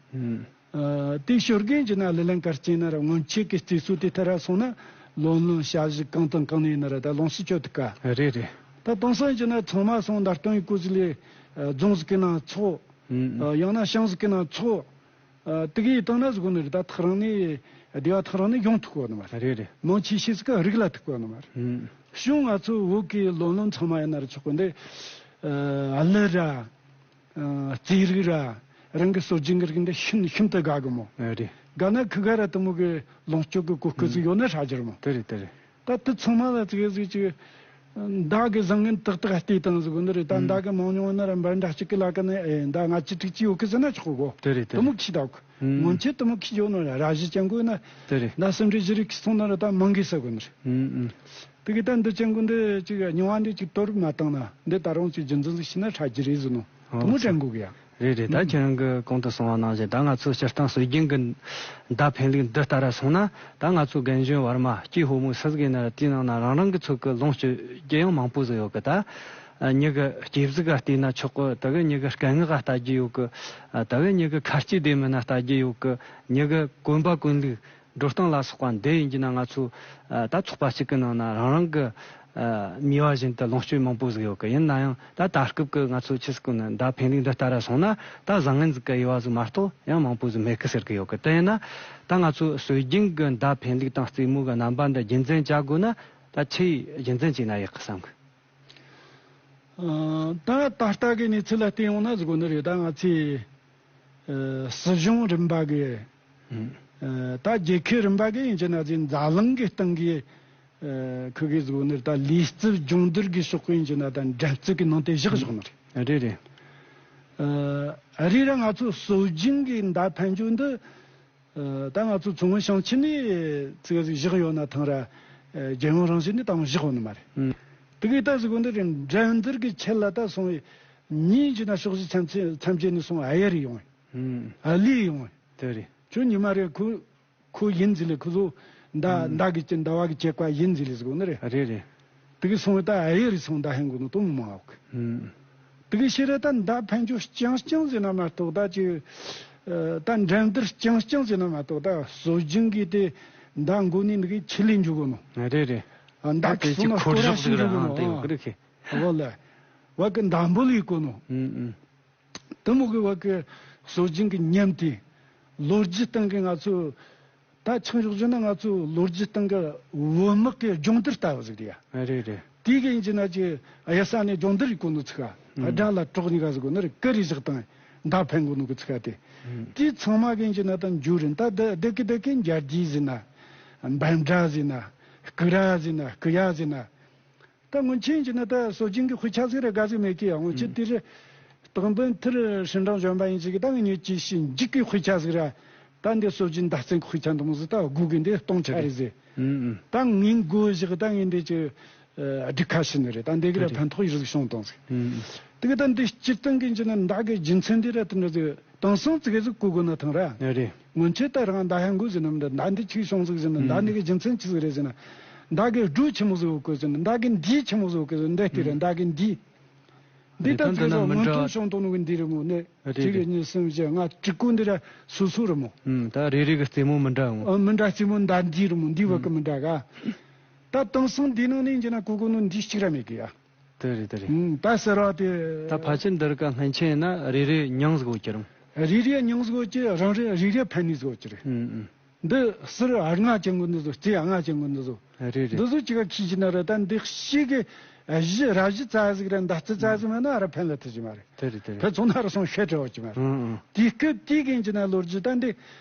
དེ་ཤོར་གིན་གྱི་ན་ལི་ལན་གར་སྐྱེས་ན་ར་སྔོན་ཆད་ཀྱི་རྩིས་སྲོལ་དེ་ཐད་ར་སོང་ན་ལོ་ལོན་བྱ་གཞི་གང་དང་གང་ནས་ཡིན་ན་ར་ད་ལོངས་སུ་སྤྱོད་ཐུབ་ཀ། རེད་རེད། ད་དེང་སང་གྱི་ན་ཚང་མ་སོང་མདའ་སྟོན་ཡི་གོ་ཟི་ལས་རྫོང་ཟིག་གི་ནང་ཚོགས། ཡང་ན་ཤང་ཟིག་གི་ནང་ཚོགས། དེ་གི་ཡི་སྟེང་ན་ཟིག་གོ་ནི་རེད། ད་ཐག་རང་ནས་སྡེ་བ་ཐག་རང་ནས་ཡོང་ཐུབ་གོ་ནི་མ་རེད། རེད་རེད། མང་ཆེ་ཤོས་ཟིག་ག་རིག་ལ་ཐུག་གོ་ནི་མ་རེད། གཞུང་ང་ཚོ་བོད་ཀྱི་ལོ་ལོན་ཚང་མ་ཡིན་ན་ར་ཆོག་གོ་འདི་ཨ་ལི་ར། རྩིས་རིག་ར། རང་གི་སྲོལ་རྒྱུན་གི་རིག་འདི་ཤིན་ཤིན་ཏུ་དགའ་གི་མོ། ཨ་རེད། དགའ་ན་ཁི་ག་ར་དུ་མོ་གི་ལོངས་སྤྱོད་གི་གོ་སྐབས་ཟིག་ཡོད་ན་ཧྲ་རྒྱུ་རེད་མོ། དེ་རེད་དེ་རེད། ད་དུ་ཚང་མ་ལ་ཙི་གེ་ཟིག་ཅིག་མདའ་གི་བཟང་ངན་ཏག་ཏག་བལྟས་བཏང་ཟིག་གོ་ནི་རེད། ད་མདའ་གི་མང་ཉུང་ན་ར་འབའ་འདྲ་གཅིག་གི་ལ་ཀ་ནས་ཨེ་མདའ་ང་གཅིག་དྲུག་ཅིག་ཡོད་གི་ཟེར་ན་ཆོག་གོ། དེ་རེད་དེ་དུ་མོ་རེད། ཁྱི་ད་གོ། སྔོན་ཆད་དུ་མོ་ཁྱི་ཡོད་ནོ་ར་ར་བཞི་ཅན་གོ་ན། དེ་རེད། མདའ་སུམ་ཁྲི་བཞི་རེ་ཁྱི་སོང་ན་ར་ད་མང་གི་ཟེར་གོ་ནི་རེད། དེ་གི་ད་འདི་ཅན་གོ་འདི་ཅིག་རྙིང་བ་འདི་ཅིག་དོར་མ་བཏང་ན་འདི་ད་རུང་ཅིག་རྒྱུན་འཛིན་ཟིག་བྱས་ན་ཧྲ་རྒྱུ་རེད་ཟེར་ནོ། དུ་མོ་དྲན་གོ་གི་ཡ། རེད་རེད། ད་ཁྱེད་རང་གི་གོང་དུ་གསུངས་པ་ནང་བཞིན་ད་ང་ཚོ་སྤྱིར་བཏང་སྲོལ་རྒྱུན་གྱི་མདའ་འཕེན་ལུགས་འདི་ལྟར་སོང་ན་ད་ང་ཚོ་རྒན་གཞོན་བར་མ་སྐྱེས་ཕོ་མོ་སུ་ཟིག་ཡིན་ན་ར་དེའི་ནང་ན་རང་རང་གི་ཚོད་ཀྱི་ལོངས་སྤྱོད་རྒྱུ་ཡང་མང་པོ་ཟིག་ཡོད་གི། ད་མྱི་གི་སྐྱེས་གཟུགས་ག་བལྟས་ན་ཆོག་གི། ད་གི་མྱི་གི་སྐད་ངག་ག་ལྟ་རྒྱུ་ཡོད་གི། ད་གི་མྱི་གི་ཁ་ལྕེ་བདེ་མིན་ན་ལྟ་རྒྱུ་ཡོད་གི། མྱི་གི་གོན་པ་གོན་ལུགས། འགྲོ་སྟངས་ལ་སོགས་པ་འདི་ཡིན་གྱི་ན་ང་ཚོ་ད་ཚོགས་པ་གཅིག་གི་ནང་ན་རང་རང་གི་ནུས་པ་བཞིན་དུ་ལོངས་སྤྱོད་མང་པོ་ཟིག་ཡོད་གི། ཡིན་ན་ཡང་ད་ད་སྐབས་ཀྱི་ང་ཚོ་ཆི་ཟིག་གི་ནི་མདའ་འཕེན་ལུགས་འདི་ལྟར་སོང་ན་ད་བཟང་ངན་ཟིག་གི་དབྱེ་བ་ཟིག་མ་གཏོགས་ཡང་མང་པོ་ཟིག་མེད་གི་ཟེར་གི་ཡོད་གི། དེ་ཡིན་ན་ད་ང་ཚོ་སྲོལ་རྒྱུན་གྱི་མདའ་འཕེན་ལུགས་དང་རྩེད་མོ་གི་རྣམ་པ་འདི་རྒྱུན་འཛིན་བྱ་དགོས་ན་ད་ཆི་ཡིས་རྒྱུན་འཛིན་བྱས་ན་ཡག་གི་བསམ་གི། ད་ད་ལྟ་གི་གནས་ཚུལ་ལ་བལྟས་ཡོང་ན་ཟེར་གོ་ནི་རེད། ད་ང་ཚོས་སྲིད་གཞུང་རིམ་པ་གི་ད་རྒྱལ་ཁབ་རིམ་པ་གི་ཡིན་གྱི་ན་ཅིག་འཛམ་གླིང་གི་སྟེང་གི་ཁུ་གི་ཟེར་གོ་ནི་རེད། ད་ལུས་རྩལ་སྦྱོང་བརྡར་གི་ཕྱོགས་གི་ཡིན་གྱི་ན་ད་འགྲན་རྩོད་གི་ནང་དེ་བཞག་བཞག་ནི་རེད། རེད་རེད། ཨ་རི་ར་ང་ཚོ་སྲོལ་རྒྱུན་གི་མདའ་འཕེན་རྒྱུ་འདི། ད་ང་ཚོ་མཚོ་སྔོན་ཞིང་ཆེན་ནས་ཙི་གེ་ཟིག་བཞག་ཡོད་ན་ཐང་ར། རྒྱལ་ཡོངས་རང་བཞིན་ནས་ད་བཞག་ཡོད་ནི་མ་རེད། དེ་གི་ད་ཟིག་གོ་འདི་རེད། འགྲན་བསྡུར་གི་ཆེད་ལ་ད་སོང་བའི་ཉིན་གྱི་ན་ཕྱོགས་བཞི་མཚམས་མཚམས་བརྒྱད་ནས་སོང་ཨ་ཡེ་རེ་ཡོང་བས། ཨ་ལི་ཡོང་བས། དེ་རེད། ཁྱོད་ཉི་མ་རེ་ཁོ་ཁོ་ཡིན་ཟི་ལི་ཁོ་ཚོ་མདའ་མདའ་གི་ཅི་མདའ་བ་གི་ཅེ་ཀ་ཡིན་ཟི་ལི་ཟིག་གོ་ནི་རེད། རེད་རེད། དེ་གི་སོང་བའི་ད་ཨ་ཡེ་རེ་སོང་མདའ་ཧན་གོ་ནི་དུ་མི་མང་བ་གི། དེ་གི་ཤེས་ར་ད་མདའ་འཕེན་རྒྱུ་རྐྱང་རྐྱང་ཟེར་ན་མ་གཏོགས་ད་ཅི། ད་འགྲན་བསྡུར་རྐྱང་རྐྱང་ཟེར་ན་མ་གཏོགས་ད་སྲོལ་རྒྱུན་གི་དེ་མདའ་མགོ་ནས་འདི་གི་ཆི་ལས་འཇུག་གོ་ནོ། རེད་རེད། མདའ་གི་སོང་ན་སྐོར་ར་ཤིག་འཇུག་གོ་ནོ། དེ་ཡོད་གི་རེད་ཁེ། འོ་ལེ། བ་གི་མདའ་འབོལ་ཡི་གོ་ནོ། དེ་མོ་གི་བ་གི་སྲོལ་རྒྱུན་གི་ཉམས་དེ། ལོ་རྒྱུས་སྟེང་གི་ང་ཚོ། ད་ཆང་ཞོག་བཞིན་ན་ང་ཚོ་ལོ་རྒྱུས་སྟེང་གི་བོད་དམག་གི་སྦྱོང་བརྡར་ལྟ་བུ་ཟིག་རེད་ཡ། རེད་རེད། དེ་གི་ཡིན་གྱི་ན་ཅི་གཡུལ་ས་ནས་སྦྱོང་བརྡར་ཡི་གོ་ནོ་ཚིག་ག་དགྲ་ལ་གྲོགས་གཉིས་ཀ་ཟིག་གོ་ནི་རེད། ཀི་རེ་བཞག་དང་མདའ་འཕེན་གོ་ནོ་གི་ཚིག་ག་དེ། དེ་ཚང་མ་གི་ཡིན་གྱི་ན་ད་འཇུ་རིན་ད་བདེ་བདེ་གི་བདེ་གི་འཇར་རྒྱས་ཟིན་ན། འབའ་འདྲ་ཟིན་ན། སྐུ་ར་ཟིན་ན་སྐུ་ཡ་ཟིན་ན། ད་སྔོན་ཆད་ཀྱི་ནི་ད་སྲོལ་རྒྱུན་གྱི་དཔེ་ཆ་ཟིག་ར་དགའ་ཟིག་མེད་ཀི་ཡ། སྔོན་ཆད་དེ་རེད། སྟག་འདོན་ཐུར་ཧྲིན་ཀྲང་གཞོན་པ་ཡིན་ཅིག་གི་ད་ངས་ཉོས་ཀྱི་ཤི་འཇིག་གི་དཔེ་ཆ་ཟིག་ར། ད་འདི་སྲོལ་རྒྱུན་མདའ་རྩེད་དཔེ་ཆ་འདི་མོ་ཟིག་ད་སྒུག་གི་འདི་སྟོང་ཆ་རེད་ཟེ། ད་ངས་མགོ་བཞག་ད་ངས་འདི་ཅི་ སྒྲིག་ཁ་ཕྱེ་ནི་རེད། ད་འདི་གི་ར་རེད། ཕན་ཐོགས་ཡོད་ཟིག་བྱུང་བཏང་ཟིག་ཨུམ། དེ་གི་ད་འདི་སྤྱིར་བཏང་གི་ཡིན་གྱི་ན་མདའ་གི་རྒྱུ་མཚན་འདི་ར་དེ་འདྲ་ཟིག་དེང་སང་ཙི་གེ་ཟིག་གོ་དགོས་ན་ཐང་ར། རེད། སྔོན་ཆད་ད་རང་མདའ་ཧན་གོ་ཟིན་ན་མདའ་འདི་ཆི་བྱུང་ཟིག་ཟིན་ན་མདའ་ཨུམ། འདི་གི་རྒྱུ་མཚན་ཆི་ཟིག་རེད་ཟིན་ན། མདའ་གི་སྒྲོ་ཆི་མོ་ཟིག་ཡོད་གོ་ཟིན་ན། མདའ་གི་འདི་ཆི་མོ་ཟིག་ཡོད་གོ་ཟིན་ན། འདི་དེ་རེད། ཨུམ། མདའ་གི་འདི། འདི་རེད། ད་ད་འདི་འདི་ན་ན་མི་མངོན་འདྲ་ཐོན་བྱུང་བཏང་ནོ་གི་འདི་རེད་མོ་ནི། རེད་གཅིག་རེད། གཉིས་གསུམ་བཞི་ལྔ་དྲུག་གོ་འདི་ར་སོ་སོ་རེད་མོ། ཨུམ། ད་རེ་རེ་གི་རྩེ་མོ་མི་འདྲ་འོང་། ཨ། མི་འདྲ། རྩེ་མོ་མདའ་འདི་རེད་མོ། འདི་བ་གི་ཨུམ། མི་འདྲ་ག་ད་དེང་སང་འདི་ནང་ནས་ཡིན་གྱི་ན་གོ་གོ་ནོ་འདི་གཅིག་ར་མེད་གི་ཡ། དེ་རེད། དེ་རེད། ཨུམ། ད་ཟེར་བ་དེ། ད་ཕལ་ཆེར་འདི་རིགས་ཀ་སྨན་ཆེན་ཡིན་ན་རེ་རེ་མྱིང་ཟིག་ཡོད་ཀྱི་རུང་། རེ་རེ་མྱིང་ཟིག་ཡོད་ཀྱི་རང་རེ་རེ་རེ་ཕན་ནུས་ཟིག་ཡོད་ཀྱི་རེད། ཨུམ་ཨུམ། འདི་ཟུར་ལྔ་ཅན་གོ་འདི་ཟོ། རྩེ་ལྔ་ཅན་གོ་འདི་ཟོ། རེད་རེད། འདི་ཟོ་ཅི་ག་ཁྱི་ཅི་ན་རེད། ད་འདི་ཤི་གི་གཞི་ར་གཞི་རྩ་ཟིག་ར་མདའ་རྩི་རྩ་ཟིག་མེད་ན་ར་ཕན་ལ་ཐུབ་ཀྱི་མ་རེད། དེ་རེད། དེ་རེད། ཕན་ཚོན་ན་ར་སོང་ཤེས་བྲལ་བ་ཅི་མ་རེད། ཨུམ་ཨུམ། དེ་སྐབས་དེ་གི་ཡིན་གྱི་ན་ལོ་རྒྱུས་ད་འདི།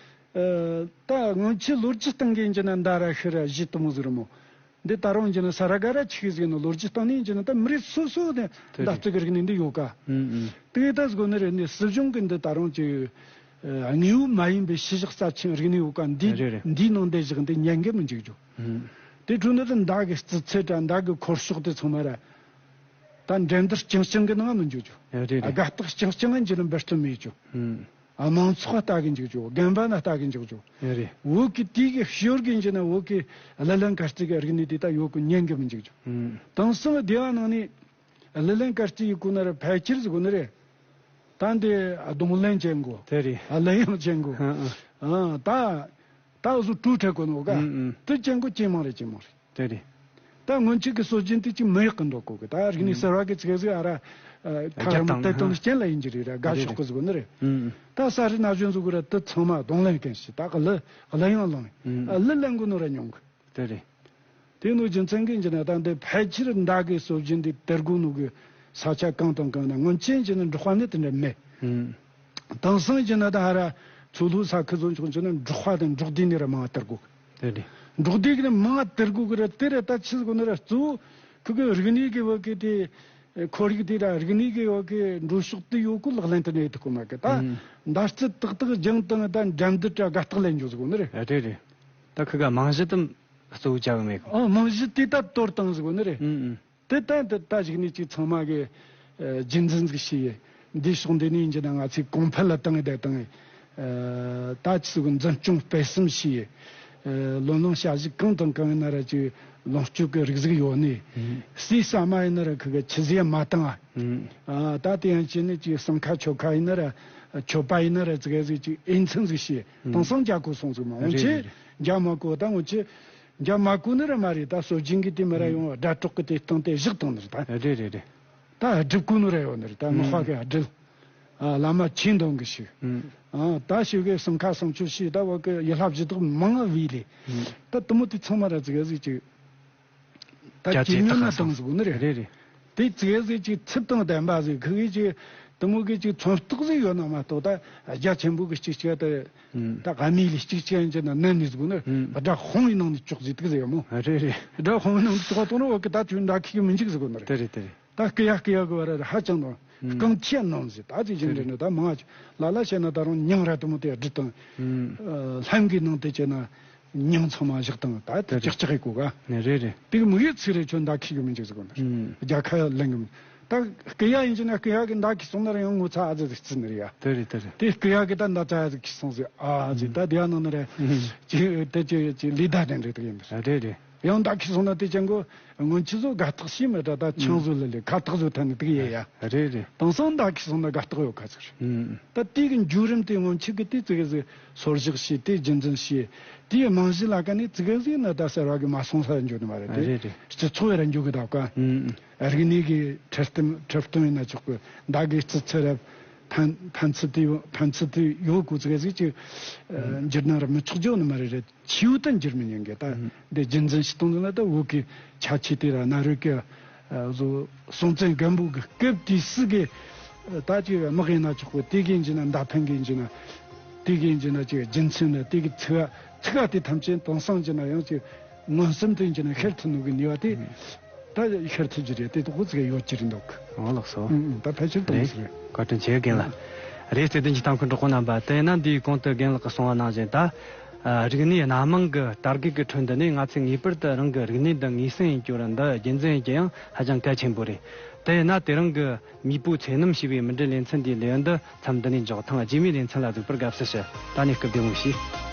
ཨ། ད་སྔོན་ཆད་ལོ་རྒྱུས་སྟེང་གི་ཡིན་གྱི་ན་མདའ་ར་ཤི་ར་གཞི་དུ་མོ་ཟིག་རེད་མོ། འདི་ད་རུང་ཡིན་གྱི་ན་ས་ར་ག་ར་ཆི་གི་ཟིག་ནི་ལོ་རྒྱུས་སྟེང་ནས་ཡིན་གྱི་ན་ད་མི་རིགས་སོ་སོ་ནས་དེ་མདའ་རེད། རྩི་གི་རིག་གནས་འདི་ཡོད་ཀ་ཨུམ་ཨུམ། དེ་གི་ད་ཟིག་གོ་ནི་རེད། ནི་སྲིད་གཞུང་གི་འདི་ད་རུང་ཅིག་ཨ། དངོས་པོ་མ་ཡིན་པའི་ཕྱི་བཞག་རྩ་ཆེན་རིག་གནས་ཡོད་ཀ་འདི། རེད་རེད། འདིའི་ནང་འདི་བཞག་འདི་ཉན་གི་མི་འཇུག་རྒྱུ། ཨུམ། དེ་འཕྲོ་ནི་ད་མདའ་གི་རྩི་ཚད་དྲ་མདའ་གི་འཁོར་ཕྱོགས་དེ་ཚང་མ་ར། ད་འགྲན་བསྡུར་རྐྱང་རྐྱང་གི་ནང་མི་འཇུག་རྒྱུ། རེད་རེད། དགའ་རྟགས་རྐྱང་རྐྱང་གི་འཇུག་ན་འབད་བརྩོན་མི་ཡེད་རྒྱུ། ཨུམ། ཨ། མང་ཚོགས་ལྟ་གི་འཇུག་རྒྱུ། རྒན་པ་ན་ལྟ་གི་འཇུག་རྒྱུ། རེད་རེད། བོད་ཀྱི་དུས་ཀྱི་ཤོར་གི་འཇུག་ན་བོད་ཀྱི་གླུ་ལེན་གར་རྩེད་ཀྱི་རིག་གནས་དེ་ད་ཡོད་གི་ཉན་གི་མི་འཇུག་རྒྱུ། ཨུམ། དེང་སང་སྡེ་བ་ནང་ནས། གླུ་ལེན་གར་རྩེད་ཡི་གོ་ན་ར་ཕལ་ཆེར་ཟིག་གོ་ནི་རེད། ད་འདི་རྡུང་ལེན་བྱེད་འགོ། དེ་རེད། གླུ་དབྱངས་བྱེད་འགོ། ཨ་ཨ། ཨ། ད་ད་བཟོ་གྲུ་ཁྲལ་གོ་ནོ་ག་ཨུམ་ཨུམ། དེ་བྱེད་འགོ་ཇེ་མང་རེད། ཇེ་མང་རེད། དེ་རེད། ད་སྔོན་ཆད་ཀྱི་སྲོལ་རྒྱུན་དེ་ཅིག་མི་ཡག་གི་འགྲོ་གོ་གི། ད་རིག་གནས་ཨུམ། གསར་བ་གི་ཚིག་ཟིག་ཨ་ར་ཨ། ཁ་རྒྱབ་རམ་དང་དེ་དང་ཧ་སྐྱེན་ལ་ཡིན་གྱི་རེད་ར། དགའ་རེད་ཤོག་རེད། གི་ཟིག་གོ་ནི་རེད། ཨུམ་ཨུམ། ད་ས་རི་ན་གཞོན་ཟིག་གོ་ར་དེ་ཚང་མ་རྡུང་ལེན་མཁན་ཞིག་ད་གླུ་གླུ་དབྱངས་བླངས། ཨུམ། ཨ། གླུ་ལེན་གོ་ནོ་ར་ཉུང་གི། དེ་རེད། དེ་ནོ་རྒྱུ་མཚན་གྱིས་ཡིན་གྱི་ན་ད་འདི་ཕལ་ཆེར་མདའ་གི་སྲོལ་རྒྱུན་འདི་དར་གོ་ནོ་གི་ས་ཆ་གང་དང་གང་ན་སྔོན་ཆད་ཡིན་གྱི་ན་འབྲོག་པ་ནི་དེ་འདྲ་མེད། ཨུམ། དེང་སང་ཡིན་གྱི་ན་ད་ཧ་ར་མཚོ་ལྷོ་ས་ཁུལ་ཚོ་ཆུང་ཆུང་ན་འབྲོག་པ་དང་འབྲོག་སྡེ་ནས་ར་མང་དར་གོ། དེ་རེད། འབྲོག་སྡེ་གི་ནི་མང་དར་གོ་གི་ར། དེ་ར་ད་ཆི་ཟིག་གོ་ནི་ར། གཙོ་བོ་ཁུ་གི་རིག་གནས་གི་བ་གི་དེ་ཁོར་ཡུག་དེ་ར་རིག་གནས་གི་བ་གི་འགྲོ་ཕྱོགས་དེ་ཡོད་གོ། ལག་ལེན་དུ་ནས་ཐུག་གོ་མ་གི། ད་ཨུམ། མདའ་རྩེད་ཏག་ཏག་སྦྱངས་བཏང་ད་འགྲན་བསྡུར་དྲ་དགའ་རྟགས་ལེན་རྒྱུ་ཟིག་གོ་ནི་རེད། ཨ། དེ་རེད། ད་ཁུ་ག་རྨང་གཞི་དེ། གཙོ་བོ་བྱ་གི་མེད་གི། ཨ། རྨང་གཞི་དེ་ད་གཏོར་བཏང་ཟིག་གོ་ནི་རེད། ཨུམ་ཨུམ། དེ་ད་དེ་ད་གཞིག་ནས་ཅིག་ཚང་མ་གི་ཨ། རྒྱུན་འཛིན་ཟིག་བྱས་ཡེ། འདི་ཕྱོགས་འདི་ནས་ཡིན་གྱི་ན་ང་ཚོས་གོང་འཕེལ་ལ་བཏང་ཡེ་བསྡད་བཏང་ཡེ། ཨ། ད་ཅི་ཟིག་འཛིན་སྐྱོང་སྤེལ་གསུམ་བྱས་ཡེ། ཨ། ལོ་ལོན་བྱ་གཞི་གང་དང་གང་ཡིན་ན་ར་ཅིག་ལོངས་སྤྱོད་ཀྱི་རིགས་ཟིག་ཡོད་ནི། ཨུམ། ཟས་ཟ་མ་ཡིན་ན་ར་ཁུ་གི་ཆུད་ཟོས་མ་བཏང་ཨ། ཨུམ། ཨ། ད་དེ་ཡང་ཅི་ནི་ཅིག་སྲང་ཁ་ཆོ་ཁ་ཡིན་ན་ར་ཆོ་པ་ཡིན་ན་ར་ཙི་གེ་ཟིག་ཅིག་འོས་འཚམ་ཟིག་བྱས། ཨུམ། དེང་སང་རྒྱ་གོ་སོང་ཟིག་མ་འོང་ཆེ། རེད་རེད། རྒྱ་མ་གོ་ད་འོང་ཆེ། རྒྱ་མ་གོ་ནི་ར་མ་རེད། ད་སྲོལ་རྒྱུན་གི་དེ་མི་ར་ཡོང་། ཨུམ། སྒྲ་སྒྲོག་གི་དེ་སྟེང་དེ་བཞག་བཏང་ནི་རེད་ད། རེད་རེད་རེད། ད་སྒྲུབ་གོ་ནི་ར་ཡོད་ནི་རེད། ད་ངག་པ་གི་སྒྲུབ། ཨ། བླ་མ་ཆོས་འདོན་གི་ཞིག་ཨུམ། ཨ། ད་ཞིག་གི་སྲང་ཁ་སྲང་ཆོ་ཞིག་ད་བ་གི་ཡུལ་ལྷ་བཞི་བདག་མང་བ་བི་ལེ། ཨུམ། ད་དུ་མོ་དེ་ཚང་མ་ར་ཙི་གེ་ཟིག་ཅིག་ད་རྒྱ་ཇེ་ཆེ་ཉུང་ན་ཐག་བཏང་ཟིག་གོ་ནི་རེད། རེད་རེད། དེ་ཙི་གེ་ཟིག་ཅིག་ཚིབ་དང་ལྡན་པ་ཟིག་ཁུ་གི་ཅིག་དུ་མོ་གི་ཅིག་ཚོན་རྟགས་ཟིག་ཡོད་ན་མ་གཏོགས། ད་རྒྱ་ཆེན་པོ་གི་ཅིག་ཅིག་ད། ཨུམ། ད་ག་མི་ལི་ཅིག་ཅིག་ཡན་ཅིག་ན་ནན་ནི་ཟིག་གོ་ནི། ཨུམ། སྒྲ་དཔང་བའི་ནང་ནས་ཅོག་ཟིག་ཏིག་ཟིག་ཡོད་མོ། རེད་རེད། སྒྲ་དཔང་བའི་ནང་ནས་ཅོག་གཏོང་ན་བ་གི་ད་ཁྱོད་འདྲ་ཁི་གི་མི་འཇིག་ཟིག་གོ་ནི་རེད། དེ་རེད་དེ་རེད། ད་སྐུ་ཡ་སྐུ་ཡ་གི་བར་ར་ཧ་ཅང་ནོ། ཨུམ། རྐང་ཁྱི་ནོམ་ཟིག་ད་ཅིག་ཅིག་འདྲ་ནི་ད་མང་ལ་ལ་བཤད་ན་ད་རུང་མྱིང་ར་དུ་མོ་དེ་སྒྲིག་དང་། ཨུམ། ལྷམ་གི་ནང་དེ་བྱས་ན། མྱིང་ཚང་མ་བཞག་དང་ད་དེ་རེད། ཀྱག་ཀྱག་གི་གོ་ག་ནི་རེད་རེད། དེ་གི་མི་ཡི་ཚིག་རེ་ཁྱོད་མདའ་ཁྱི་གི་མི་འཇིག་ཟིག་གོ་ནི། ཨུམ། རྒྱ་ཁ་ཡ་ལེན་གི་མི། ད་སྐུ་ཡ་ཡིན་གྱི་ན་སྐུ་ཡ་གི་མདའ་ཁྱི་སོང་ན་ར་ཡང་ངོ་ཚ་ཨ་ཙི་ཟིག་རྩི་ནི་རེད་ཡ། དེ་རེད་དེ་རེད། དེ་སྐུ་ཡ་གི་ད་མདའ་ཚ་ཡ་ཟིག་ཁྱི་སོང་ཟིག་ཨ་ཙི། ཨུམ། ད་དེ་ཡ་ནང་ན་ར། ཨུམ། ཅི་དེ་ཅི་ཅི་ལི་ད་དེ་འདྲ་དེ་ཡིན་པ་རེད། རེད་རེད། ཡང་མདའ་ཁྱི་སོང་ན་དེ་ཅན་གོ། སྔོན་ཆད་བཟོ་དགའ་རྟགས་ཤིག་མེད་ད། ད་ཆང་བཟོ་ལ་ལས་ཁ་རྟགས་བཟོ་ཐ་ནི་དེ་གི་ཡེ་ཡ། རེད་རེད། དེང་སང་མདའ་ཁྱི་སོང་ན་དགའ་རྟགས་ཡོད་ཁ་ཚིག་རེད། ཨུམ། ད་དེ་གི་འཇུག་རིམ་དེ་སྔོན་ཆད་གི་དེ་ཙི་གེ་ཟིག་སོར་བཞག་བྱས། དེ་རྒྱུན་འཛིན་བྱས། དེའི་རྨང་གཞི་ལ་ཀ་ནས་ཙི་གེ་ཟིག་ན་ད་གསར་བ་གི་མ་སོང་ས་འཇུག་ནི་མ་རེད་དེ། རེད་རེད། སྤྱི་ཚོགས་ར་འཇུག་གི་ད་ཀ་ཨུམ། རིག་གནས་གི་ཁྲིད་སྟོན་ཁྲིད་སྟོན་ཡིན་ན་ཆོག་གི། མདའ་གི་རྩི་ཚུལ་ར་ཕན་ཕན་ཚུན་དེ་ཕན་ཚུན་དེ་ཡོད་གོ་ཙི་གེ་ཟིག་ཅིག་ཨུམ། འགྱུར་ན་ར་མི་ཆོག་འཇོག་ནི་མ་རེད་རེད། ཆེའུ་དང་འགྱུར་མི་ཉན་གི་ད། ཨུམ། འདི་རྒྱུན་འཛིན་ཞིག་གཏོང་དགོས་ན་ད་བོད་ཀྱི་ཆ་ཆེ་དེ་ར་ན་རོལ་གི་བཟོ་སྲོང་བཙན་སྒམ་པོ་གི་སྐབས་དུས་སུ་གི་ད་ཅིག་དམག་ཡིན་ན་ཆོག་གི། དེ་གི་ཡིན་གྱི་ན་མདའ་འཕེན་གི་ཡིན་གྱི་ན། དེ་གི་ཡིན་གྱི་ན་ཅིག་རྒྱུ་མཚན་ན་དེ་གི་ཚིག་ཚིག་དེ་ཐམས་ཅད་དེང་སང་གྱི་ན་ཡང་ཅིག་མངོན་སུམ་དུ་ཡིན་གྱི་ན་ཤར་ཐུབ་ནོ་གི་ནུས་པ་དེ། ཨུམ། ད་ཤར་ཐུབ་ཀྱི་རེད། དེ་ཏོག་ཙིག་ཡོད་ཀྱི་རེད་འདུག་ཨོ་ལགས་སོ། ཨུམ་ཨུམ། ད་ཕལ་ཆེར་རེད། དུང་ཟེར་བཀའ་དྲིན་ཆེ་རྒན་ལགས། རེད། བརྩེ་ལྡན་གྱི་ལྟ་མཁན་གྲོགས་པོ་རྣམ་པ། དེས་ན་འདིའི་གོང་དུ་རྒན་ལགས་ཀྱིས་གསུངས་པ་ནང་བཞིན་ད། ཨ། རིག་གནས་སྣ་མང་གི་དར་རྒུད་ཀྱི་ཁྲོད་འདི་ནས་ང་ཚོས་ངེས་པར་དུ་རང་གི་རིག་གནས་འདི་ངོས་ཟིན་ཡེད་རྒྱུ་རེད། འདི་རྒྱུན་འཛིན་ཡེད་རྒྱུ་ཡང་ཧ་ཅང་གལ་ཆེན་པོ་རེད། དེ་ཡིན་ན་དེ་རིང་གི་མེས་པོའི་ཚེ་རྣམས་ཞེས་པའི་མུ་འབྲེལ་ལེ་ཚན་འདིའི་ལེའུ་འདི་མཚམས་འདི་ནས་འཇོག། ཐེངས་རྗེས་མའི་ལེ་ཚན་ལ་གཟིགས་པར་དགའ་བསུ་ཞུ། ད་ནས་སྐུ་བདེ་མོ་བྱོས།